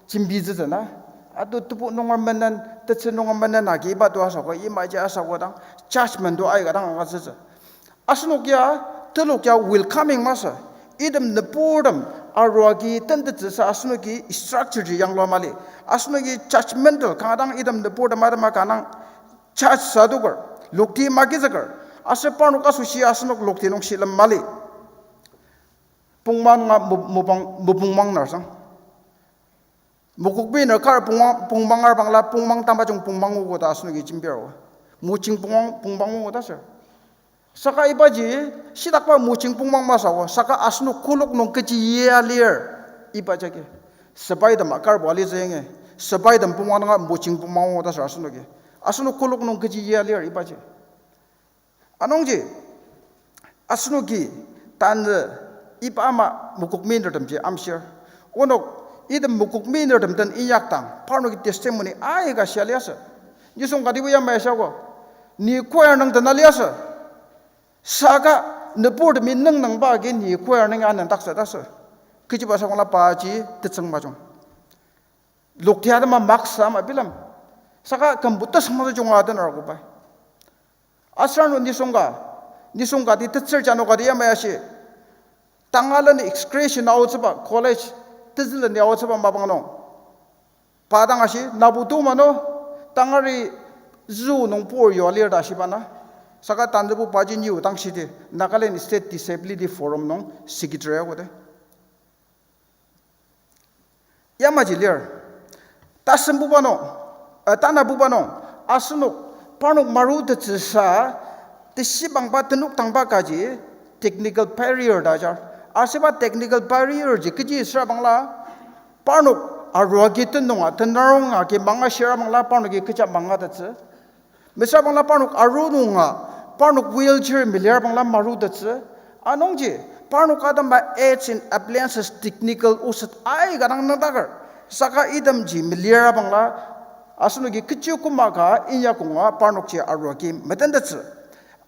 jembitsütsü na. Atu tebu nunger menen, tetsü nunger menen agi iba to asako, imaji asako dang, judgment to aika dang agütsütsü. Asenok ya, telok ya welcoming masü. Item nüburtem arua agi tentettsüsa asenoki structure ji yanglua mali. Asenoki judgmental kanga dang item nüburtem atema kanga dang judge sa adoker, lokti magizüker. Aser parnok asoshi asenok lokti nung shilem mali. Pongmanga mu-, mopang, mopongmang narsang. Mokokminer kar pongmang, pongmangar bangla, pongmang tamajung pongmang ogo ta asenoki jembir o. Mojing pongmang, pongmang ogo ta sür. Saka ibaji, shitakba mojing pongmang masü o. Saka asenok kolok nung kechi yia lir, iba jagi. Sepaitem akarbo alitsü yangi. Sepaitem pongmang danga mojing pongmang ogo ta sür asenoki. Asenok kolok nung kechi yia lir, ibaji. Anungji, asenoki tanü iba ama mokokminertemji amshir. Onok item mokokminertem den inyakdang, parnoki testimony aika shia liasü. Nisung katibo yamai shiago. Ni choir nung tena liasü. Saka nüburtemi nüngnungba agi ni choir nungi anendaktsü ta sür. Kechiba sabangla paji tetsüng majung. Lokti atema maksa ama bilam. Saka kümbu tesüngmasa junga atener akoba. Aser ano nisung ka, nisung kati tetsür jano kati yamai ashi. Tanga leni excursion aotsüba college, tezüleni aotsüba mapang nung. Pa dang ashi, nabu tu mano, tangari zoo nung pur yua lir ta shiba na. Saka tanzübo paji niu dang shidi, Nagaland State Disability Forum nung secretary akote. Yamaji lir. Tasembuba nung, eh, tanabuba nung, asenok parnok marutettsüsa, teshibangba tenok tangba kaji, technical barrier ta ajar. Asüba technical barrier ji kechi süra bangla, parnok arua agi tenunga, tenarong agi mangashira bangla, parnoki kecha mangatettsü. Mesüra bangla parnok aru nunga, parnok wheelchair melir bangla marutettsü. Anungji, parnok atema aids and appliances technical oset aika dang nüngdaker. Saka itemji melir bangla, asenoki kechi küma ka inyakonga parnokji arua agi metentettsü.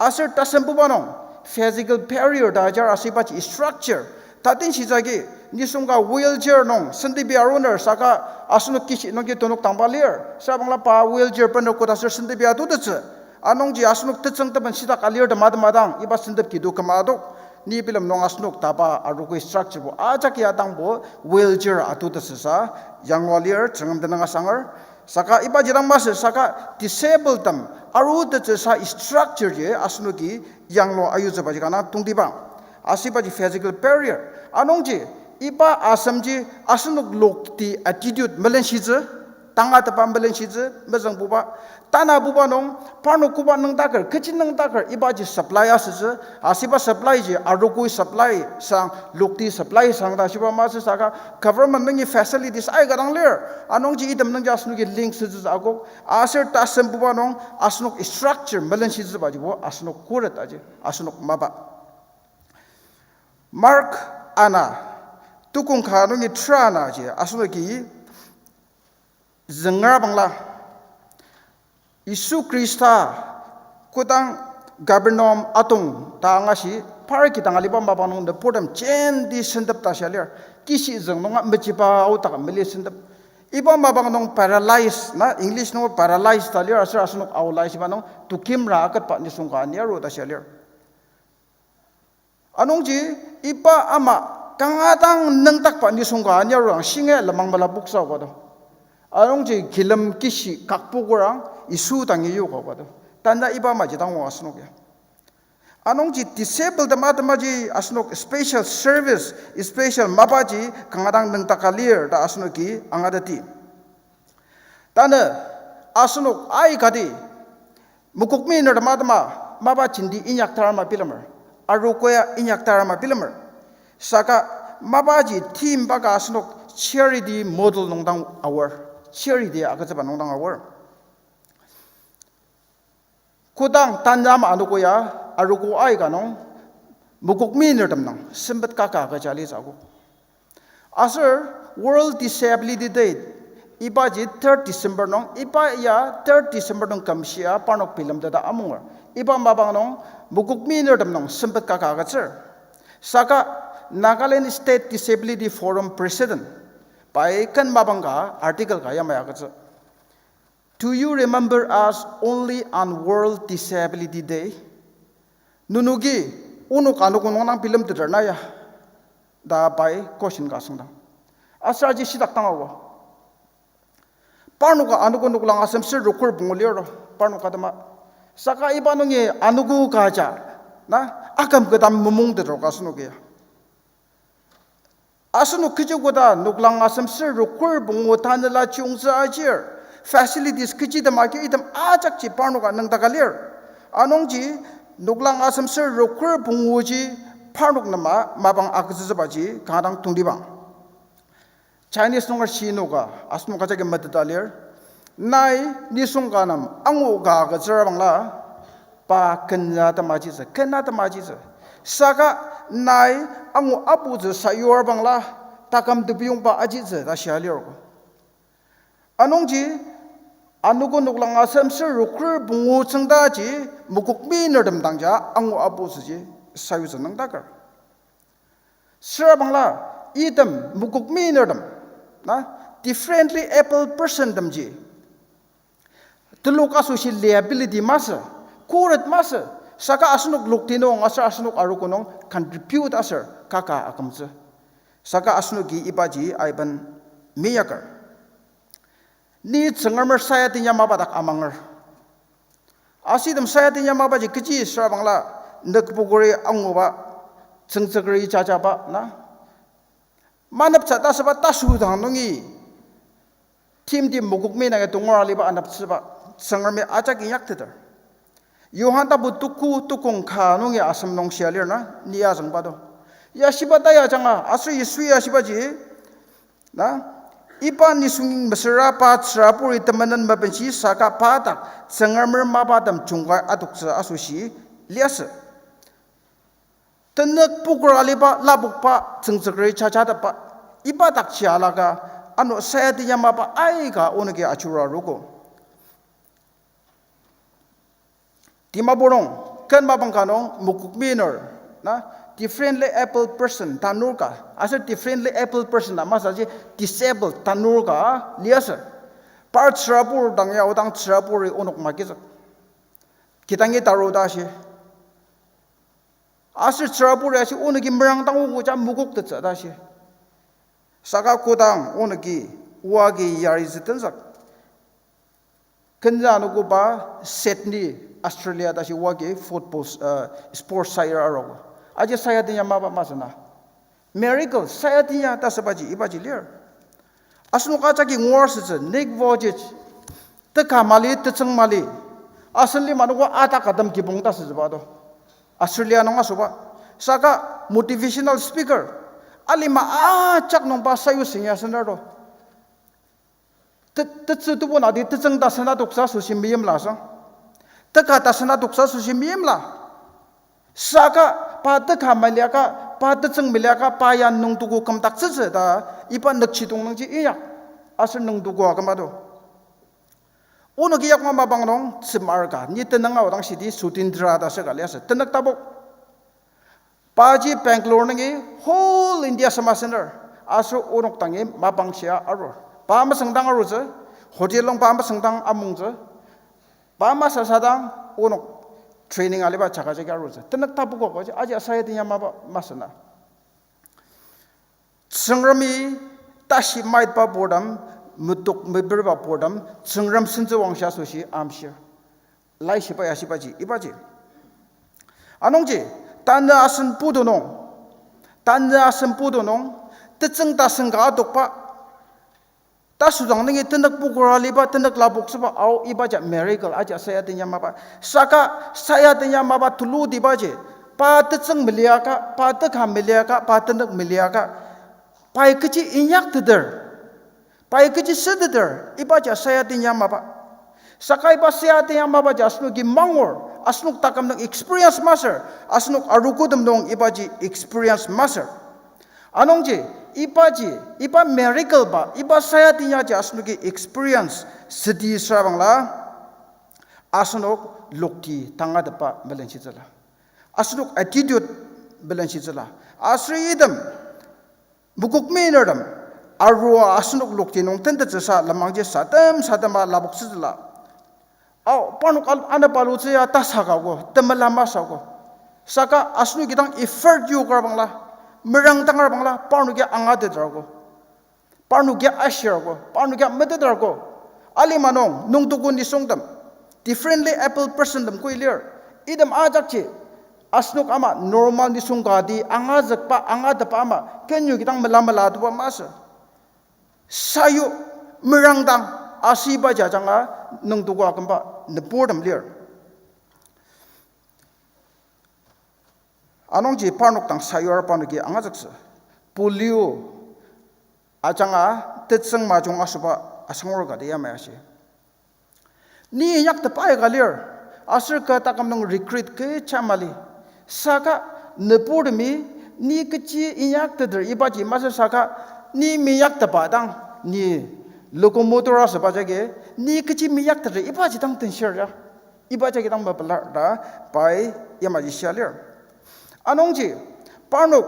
Aser tasembuba nung, physical barrier ta ajar asübaji structure. Tatin shitsü agi, nisung ka wheelchair nung sentepi aruner saka asenok kishi nungji tenok tangba lir. Süra bangla pa wheelchair bener koda aser sentepi atutettsü. Anungji asenok tetsüng temen shitak alir tema tema dang, iba sentep kidu küma adok. Ni bilem nung asenok taba arogo structure bo ajak ya dangbo wheelchair atutettsüsa yanglua lir, Tsüngrem tenüng asanger. Saka ibaji dang masü saka disabled tem arutettsüsa structure ji asenoki yanglua ayutsübaji kanga tongtibang. Asübaji physical barrier. Anungji, iba asemji asenok lokti attitude melenshitsü, tangatetba melenshitsü, mezüngbuba. Tanabuba nung, parnok koba nüngdaker, kechi nüngdaker, ibaji supply asütsü, asüba supply ji, arogo supply sang, lokti supply sang ta shiba masü saka, government nungi facilities aika dang lir, anungji item nungji asenoki link sütsü akok, aser tasembuba nung, asenok structure melenshitsübajibo, asenok khuret aji, asenok mapa. Mark ana, tukong ka nungi tera ana ji, asenoki züngera bangla. Yisu Khrista kodang Capernaum atong ta angashi, par kidang aliba mapang nung nüburtem jenti sentep ta shia lir. Kishi züng nunga mechiba aodak mali sentep. Iba mapang nung paralyze, na English nung paralyze ta lir, aser asenok aola shiba nung tukimra aketba nisung ka ani aru ta shia lir. Anungji iba ama kanga dang nüngdakba nisung ka anir arudang shinge lenmang mela poksa oka do. Anungji kilem kishi kakpokorang Yisu dangi yoka oka do. Tanü iba amaji dang o asenok ya. Anungji disabled tem atemaji asenok special service, special mapaji kanga dang nüngdaka lir ta asenoki angateti. Tanü asenok aikati mokokmi nertem atema mapa jenti inyakdar ama bilemer, arogo ya inyakdar ama bilemer. Saka mapaji theme ba ka asenok charity model nung dang aor, charity agütsüba nung dang aor. Kodang tanü ama anogo ya arogo aika nung mokokmi nertem nung sempet kaka agüja litsü akok. Aser World Disability Day, ibaji third December nung, iba ya third December nung kümshia parnok bilemteta amunger. Iba mapang nung mokokmi nertem nung sempet kaka agütsür. Saka Nagaland State Disability Forum President pai ken mapang ka article ka yamai agütsü. Do you remember us only on World Disability Day? Nenoki onok anogo nung dang bilemteter na ya, ta pai question ka asüngdang. Aser aji shitak dang aogo. Parnoka anogo noklang asem ser rokur pungu lir, parnok atema. Saka iba nungi anogo kaja, na, aküm kü dang memongteter ka asenoki ya. Asenok kechi koda noklang asem ser rokur pungu tanela chiyungtsü ajir, facilities kechi tema ki item ajakji parnoka nüngdaka lir. Anungji noklang asem ser rokur punguji parnok nem mapang agütsütsübaji kanga dang tongtibang. Chinese nunger shinoka asenok ajaki meteta lir. Nai nisung ka nem angu ka agütsüra bangla, pa kenya temajitsü, kena temajitsü. Saka nai angu aputsü sayur bangla, taküm tebiyongba ajitsü ta shia lir ko. Anungji, anogo noklang asem ser rokur pungu tsüngdaji, mokokmi nertem dangja angu aputsüji sayutsü nüngdaker. Süra bangla, item mokokmi nertem, na, differently abled person temji telok asoshi liability masü, khuret masü, saka asenok lokti nung aser asenok arogo nung contribute aser kaka akümtsü. Saka asenoki ibaji aiben meinyakar. Ni Tsüngremer sayati ya mapa dak amanger. Asütem sayati ya mapaji kechi süra bangla, nükpokeri anguba, tsüngtsükeri jajaba, na, maneptsü ta süba tasüdang nungi, timti mokokmi nungi tongur aliba aneptsüba, Tsüngremi ajak inyakteter. Johan tapu tuku tukong ka nungi asem nung shia lir na, ni azüngba do. Ya shiba ta ya ajanga, aser Yisui ya shibaji, na, iba nisung mesüra pa tsüraburi temenen mabenshi saka pa dak Tsüngremer mapatem jungkai adoktsü asoshi liasü. Tenük pokera aliba lapokba tsüngtsükeri jajatepba, iba dakji alaka ano sayati ya mapa aika onoki ajura arogo. Dimapur nung, ken mapang ka nung, mokokmi ner, na, differently abled person tanur ka, aser differently abled person na masaji disabled tanur ka liasü. Par tsürabur dang ya odang tsüraburi onok magizük. Kidangi taru ta shi. Aser tsüraburi ashi onoki merang dang ogo ja mokoktettsü ta shi. Saka kodang onoki oagi yaritsü tenzük. Kenza anogo pa Sydney, Australia ta shi oagi football, uh, sports sayur arogo. Aji sayati ya mapa masü na. Miracle, sayati ya ta sübaji, ibaji lir. Asenok ajaki ngua sütsü, Nick Vujicic, teka mali, tetsüng mali. Asen lima nungbo atak atem kibong ta sütsüba do. Australia nung asoba. Saka motivational speaker. Alima ajak nungba sayu sing ya sener do. Te-, tetsü tebu nati tetsüng ta sena toksa asoshi meimla sang. Teka ta sena toksa asoshi meimla. Saka pa teka maliaka, pa tetsüng maliaka, pa ya nüngtugu kümdaktsütsü ta iba nükjidong nungji inyak. Aser nüngtugu akümba do. Onoki yakma mapang nung tsümar ka, ni tenüng aodang shidi Sudhindra ta sür ka liasü. Tenük tabok. Paji Bangalore nungi whole India sema sener, aser onok dangi mapang shia arur. Pa mesüngdang arutsü, hotel nung pa mesüngdang amungtsü, pa masasa dang onok training aliba jaga jagi arutsü. Tenük tapu kokoji, aji saya tenyamaba masü na. Tsüngremi tashi maitba purtem, metok mepirba purtem, Tsüngrem sentsü wangshi asoshi amshir. Laishiba ya shibaji, ibaji. Anungji, tanü asen putu nung, tanü asen putu nung, tetsüng tasen ka adokba, tasüdang nungi tenük pukura liba, tenük lapoktsüba, ao, ibaji miracle, aji saya tenyamaba. Saka saya tenyamaba tulutibaji, pa tetsüng meliaka, pa teka meliaka, pa tenük meliaka, pai kechi inyakteter, pai kechi süteter, ibaji saya tenyamaba. Saka iba saya tenyamabaji asenoki mangur, asenok taküm nung experience masür, asenok arogotem nung ibaji experience masür. Anungji, ibaji, iba miracle ba, iba saya tenyaji asenoki experience südi süra bangla, asenok lokti tangatetba melenshitsüla. Asenok attitude melenshitsüla. Aser item, mokokminertem, arua asenok lokti nung tentettsüsa lenmangji sadem sadema lapoktsütsüla. Ao, parnok al-, anapalutsü ya tasaka ko, temela masako. Saka asenoki dang effort yokra bangla, merang tangar bangla, parnoki angateter ko. Parnoki ashir ko, parnoki meteter ko. Alima nung, nungtuku nisungtem, differently abled persontem ko ilir. Item ajakji, asenok ama normal nisung kati angazükba, angatetba ama, kenyuki dang mela mela atuba masü. Sayu, merangdang, asüba jajanga, nungtuku akümba, nüburtem lir. Anungji parnok dang sayur parnoki angazüktsü. Polio ajanga tetsüng majung asüba asangur kati yamai ashi. Ni inyaktepa aika lir, aser kü taküm nung regret kecha mali. Saka nüburtemi ni kechi inyakteter ibaji masü saka ni minyaktepa dang ni locomotor asüba jagi ni kechi minyakteter ibaji dang tenshir ya. Iba jagi dang mapelar ta pai yamaji shia lir. Anungji, parnok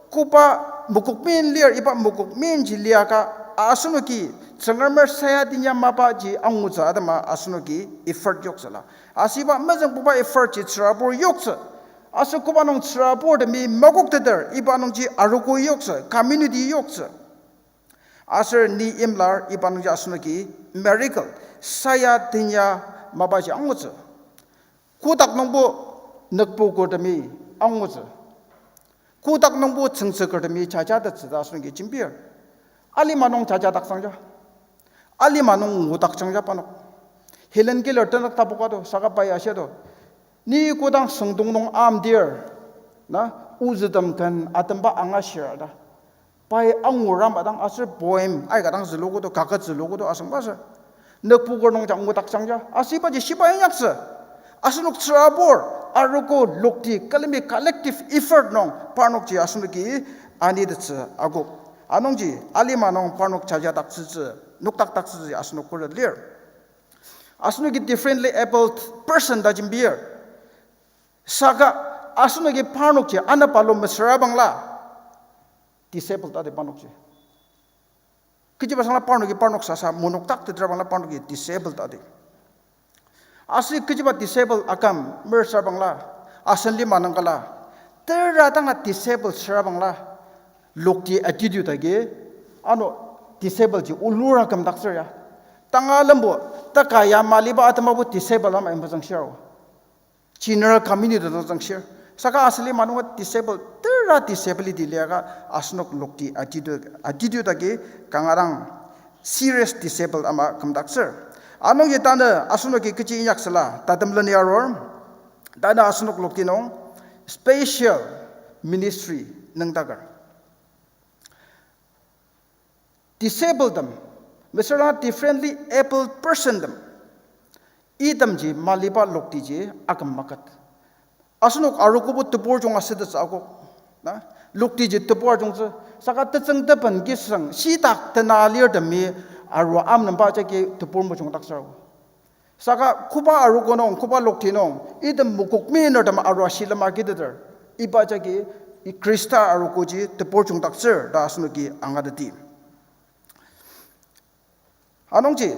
koba mokokmin lir, iba mokokminji liaka, asenoki Tsüngremer sayadina mapaji angutsü atema asenoki effort yoktsüla. Asüba mezüngbuba effort ji tsürabur yoktsü. Aser koba nung tsüraburtemi makokteter, iba nungji arogo yoktsü, community yoktsü. Aser ni imlar iba nungji asenoki miracle, sayadina mapaji angutsü. Kotak nungbo nükbukurtemi angutsü. Kotak nungbo tsüngtsükertemi jajatettsü ta asenoki jembir. Alima nung jajadaktsüngja. Alima nung ngudaktsüngja parnok. Helen Keller tenük tapuka to, saka pai ashia to. Ni kodang süngdong nung amdir, na, ozütem ken atemba angashir ta. Pai angur ama dang aser poem aika dang zülukoto, kaket zülukoto asüngba sür. Nükbukur nungja ngudaktsüngja, asübaji shiba inyaktsü. Asenok tsürabur, arogo lokti, külemi collective effort nung, parnokji asenoki anitettsü akok. Anungji, alima nung parnok jajadaktsütsü, nokdakdaktsütsü asenok khuret lir. Asenoki differently abled person ta jembir. Saka asenoki parnokji anapalu mesüra bangla, disabled adi parnokji. Kechiba sangla parnoki parnok sasa monokdaktetra bangla parnoki disabled adi. Aser kechiba disabled aküm mesüra bangla, asen lima nung kala, tera danga disabled süra bangla, lokti attitude agi, ano disabled ji olura kümdaktsür ya. Tanga lembo, taka ya maliba atemabo disabled ama imbazang shiro. General community dang zangshir. Saka asen lima nunga disabled, tera disability liaka asenok lokti attitude, attitude agi kanga dang serious disabled ama kümdaktsür. Anungji tanü asenoki kechi inyaksüla, tatem leni arur, tanü asenok lokti nung special ministry nüngdaker. Disabled tem, mesüra differently abled person tem, itemji maliba loktiji aküm maket. Asenok arogobo tebur jung asütettsü akok. Na, loktiji tebur jungtsü, saka tetsüng tepen kisüng shitak tena lirtemi arua amnemba jagi tebur mejungdaktsür. Saka koba arogo nung, koba lokti nung, item mokokminertem arua shilem agiteter, iba jagi Khrista arogoji tebur jungdaktsür ta asenoki angateti. Anungji,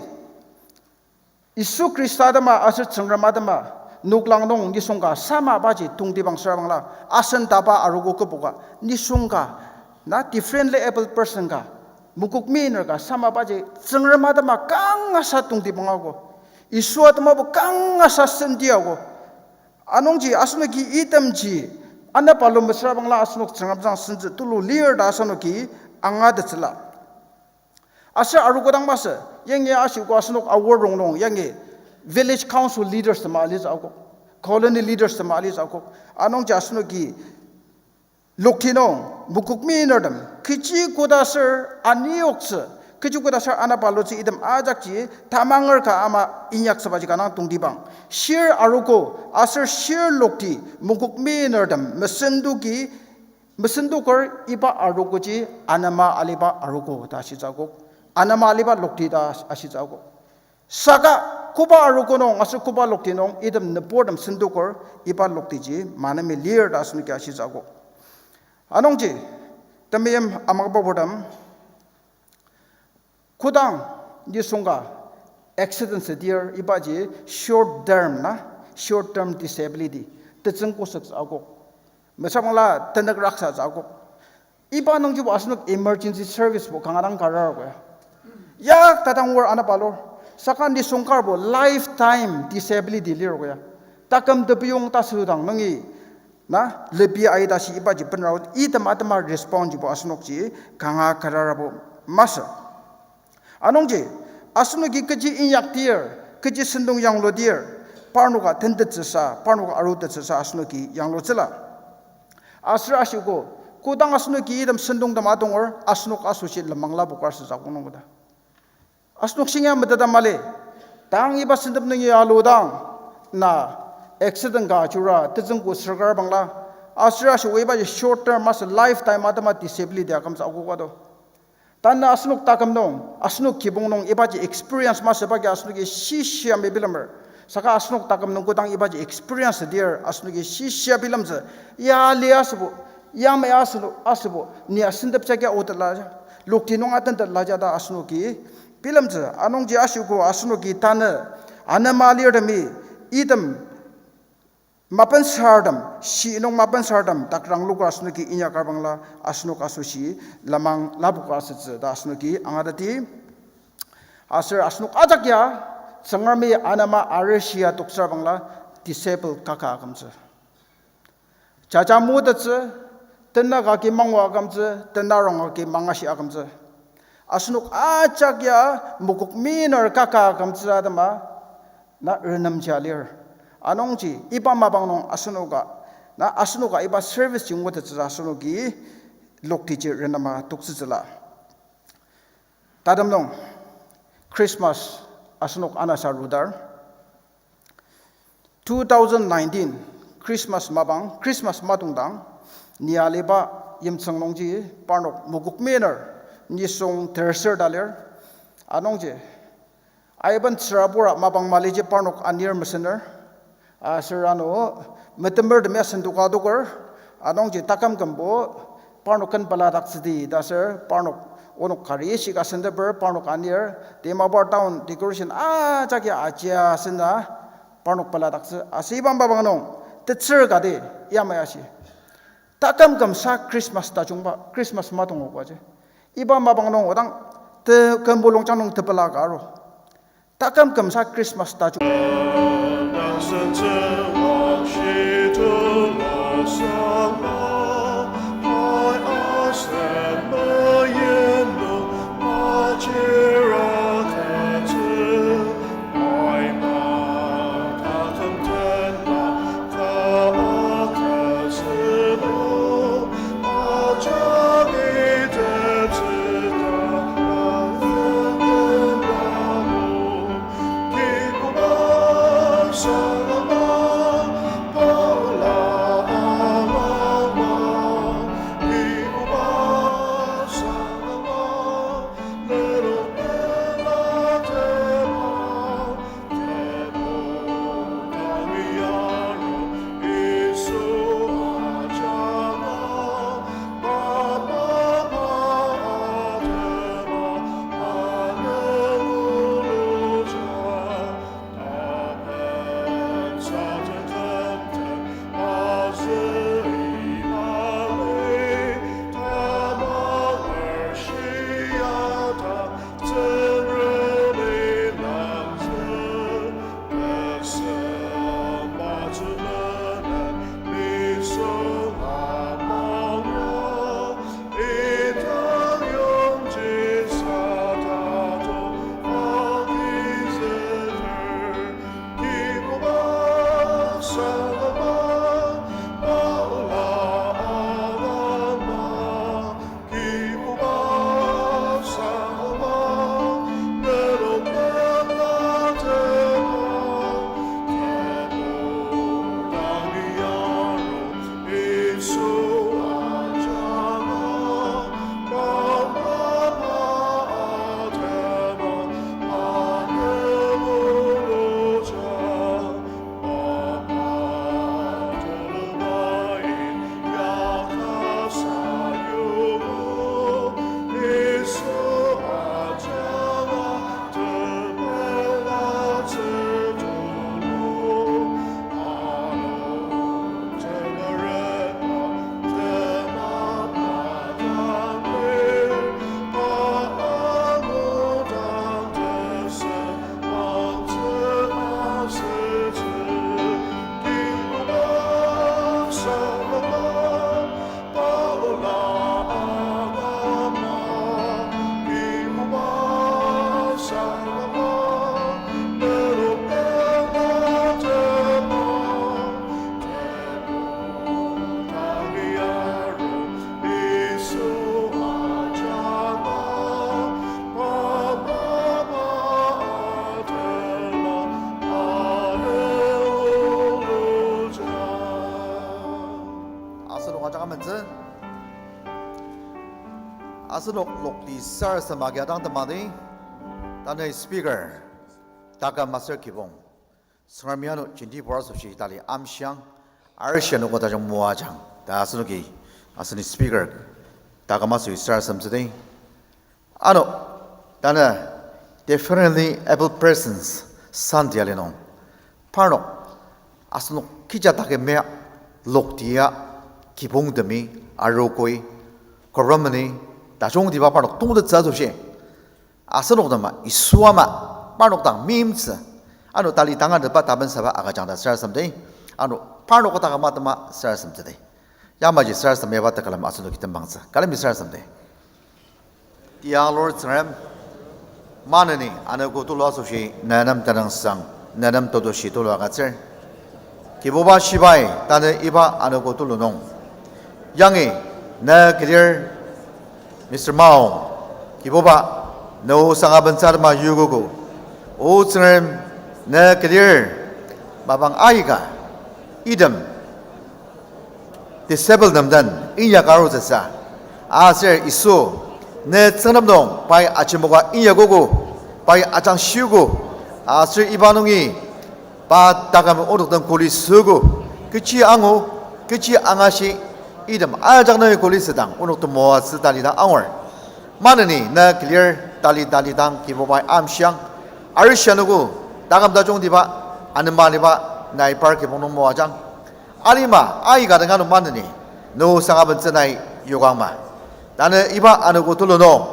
Yisu Khrista atema aser Tsüngrem atema, noklang nung nisung ka samabaji tongtibang süra bangla, asen taba arogo kübok ka, nisung ka, na differently abled person ka, mokokminer ka samabaji Tsüngrem atema kangasa tongtibang ago. Yisu atemabo kangasa senti ago. Anungji asenoki itemji, anepalum mesüra bangla asenok Tsüngrem tsüngsang sentsü tulu lir ta asenoki angatettsüla. Aser arogo dang masü, yangi ashiko asenok award rongnung, yangi village council leaders tema alitsü akok, colony leaders tema alitsü akok. Anungji asenoki lokti nung, mokokminertem, kechi koda aser aniyoktsü, kechi koda aser anapalutsü item ajakji tamanger ka ama inyaktsübaji kanga tongtibang. Shir arogo, aser shir lokti, mokokminertem, mesendoki, mesendoker iba arogoji anema aliba arogo ta ashitsü akok. Anema aliba lokti ta ashitsü akok. Saka koba arogo nung, aser koba lokti nung, item nüburtem sendoker iba loktiji maneni lir ta asenoki ashitsü akok. Anungji, temeim amangba purtem, kodang nisung ka accident südir ibaji short term na, short term disability, tetsüng kosüktsü akok. Mesüra bangla tenük raksatsü akok. Iba nungjibo asenok emergency servicebo kanga dang karar ko ya. Yak tadang wor anepalur. Saka nisung karbo lifetime disability lir ko ya. Taküm tepiyong tasüdang nungi na lebi aita shi ibaji benra item atema respond jibo asenokji kanga kararabo masü. Anungji, asenoki kechi inyakdir, kechi sentong yangludir, parnoka tentettsüsa, parnoka arutettsüsa asenoki yanglutsüla. Aser ashiko, kodang asenoki item sentongtem atonger, asenok asoshi lenmang lapokar süsa kong nung koda. Asenok shinga meteta mali, tang iba sentep nungi aludang, na accident ka ajura, tetsüng kosükar bangla, aser ashiko ibaji short term masü lifetime atema disability akümtsü akoka do. Tanü asenok taküm nung, asenok kibong nung ibaji experience masüba agi asenoki shishia mebilemer. Saka asenok taküm nung kodang ibaji experience dir asenoki shishia bilemtsü. Ya lia asübo, yamai asü-, asübo, ni asentep jagi aotetlaja, lokti nung atentetlaja ta asenoki bilemtsü. Anungji ashiko asenoki tanü, anema lirtemi, item mapensartem, shi nung mapensartem, takrang luka asenoki inyakar bangla, asenok asoshi lenmang lapoka asütsü ta asenoki angateti. Aser asenok ajak ya, Tsüngremi anema arishia toksar bangla, disable kaka akümtsü. Jaja mutettsü, tenük agi mangu akümtsü, tenarong agi mangashi akümtsü. Asenok ajak ya mokokminer kaka akümtsü atema, na renemja lir. Anungji iba mapang nung asenoka, na asenoka iba service ji ngutettsü asenoki loktiji renema toktsütsüla. Tatem nung Christmas asenok anasa rudar. Two thousand nineteen Christmas mapang, Christmas matongdang, ni aliba yimtsüng nungji parnok mokokminer nisung terser ta lir. Anungji, aiben tsürabura mapang maliji parnok anir mesener. Aser ano metemertemi asen toka toker, anungji taküm kümbo parnok ken peladaktsüdi ta aser parnok onok kari shika senteper parnok anir, Dimapur town decoration ajaki ajia sena parnok peladaktsü. Aser iba mapang nung tetsür kati yamai ashi, taküm kümsa Christmas tajungba, Christmas matongokaji. Iba mapang nung odang te kembulong janung tepela ka aru. Taküm kümsa Christmas tajung. Asenok ajak amentsü. Asenok lokti sarasadem agi adang temadi, tanü speaker, taküm aser kibong, Tsüngremi ano jenti pur asoshi tali amshiang, arishi anogo tajung moajang ta asenoki, aseni speaker, taküm asoi sarasademtsüdi. Ano, tanü Differently Abled Persons Sunday ali nung, parnok asenok kecha taküm ya loktia, kibongtemi, arogoi, kobrameni, tajungtiba parnok tongtettsü asoshi, asenok tema Yisu ama parnok dang meimtsü, ano tali tangatetba tapensaba agüjang ta sarasademdi. Ano parnok taküm atema sarasademtsüdi. Yamaji sarasadem yaba tekülem asenoki tembangtsü. Külemi sarasademdi. Tiang Lord Tsüngrem, maneni anogo tulu asoshi ne nem tenüngsang, ne nem tetushi tulu agütsür. Kibuba shibai tanü iba anogo tulu nung, yangi ne kilir Mister Mao, Kibuba, ne o sanga bentsü atema yokogo. O Tsüngrem, ne kilir mapang aika, item disabled tem den inyaka arutsüsa. Aser Yisu, ne Tsüngrem nung pai ajimoka inyakogo, pai ajangshiogo. Aser iba nungi pa taküm onok den kuli süogo, kechi angu, kechi angashi, item ajak nungi kuli südang onok temoatsü talidang angur. Maneni ne kilir tali talidang Kibubai amshiang, arishi anogo, taküm tajungtiba, anema liba, nai par kibong nung moajang. Alima aika dang ano maneni, ne o sanga bentsü nai yokangma. Tanü iba anogo tulu nung,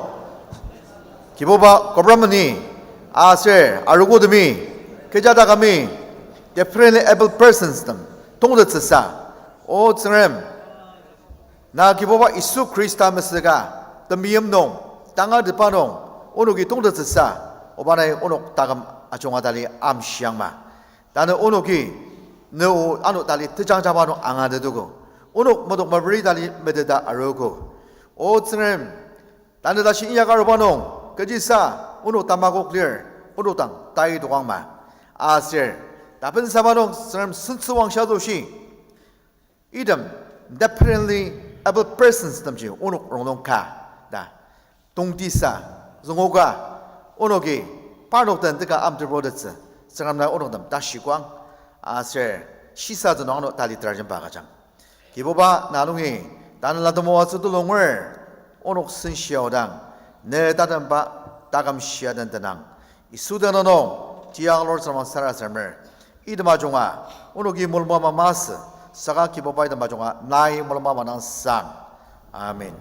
Kibuba kobrameni, aser arogotemi, kecha takümi, differently abled persons tem tongtettsüsa, O Tsüngrem, na Kibuba Yisu Khrista mesüka, temeim nung, tangatetba nung, onoki tongtettsüsa, oba nai onok taküm ajunga tali amshiangma. Tanü onoki, ne o ano tali tejangjaba nung angatetogo. Onok medok meperi tali meteta arogo. O Tsüngrem, tanü tashi inyaka aruba nung, kechisa, onok tamakok lir, onok dang tai tokangma. Aser, tapensaba nung Tsüngrem sentsüwangshi asoshi, item differently abled persons temji onok rongnung ka, ta tongtisa, züngoka, onoki parnok den teka amtebo tetsü, Tsüngrem nai onok tem tashi koang, aser shisatsü nung ano tali terajemba agüjang. Kibuba na nungi, tanela temoatsü tulu ngur, onok senshi aodang, ne tatemba taküm shia den tenang. Yisu tenüng nung, tiang Lord Tsüngrem sarasademer. Item ajunga, onoki mulungba ama masü, saka Kibuba item ajunga nai mulungba ama dang sang. Amen.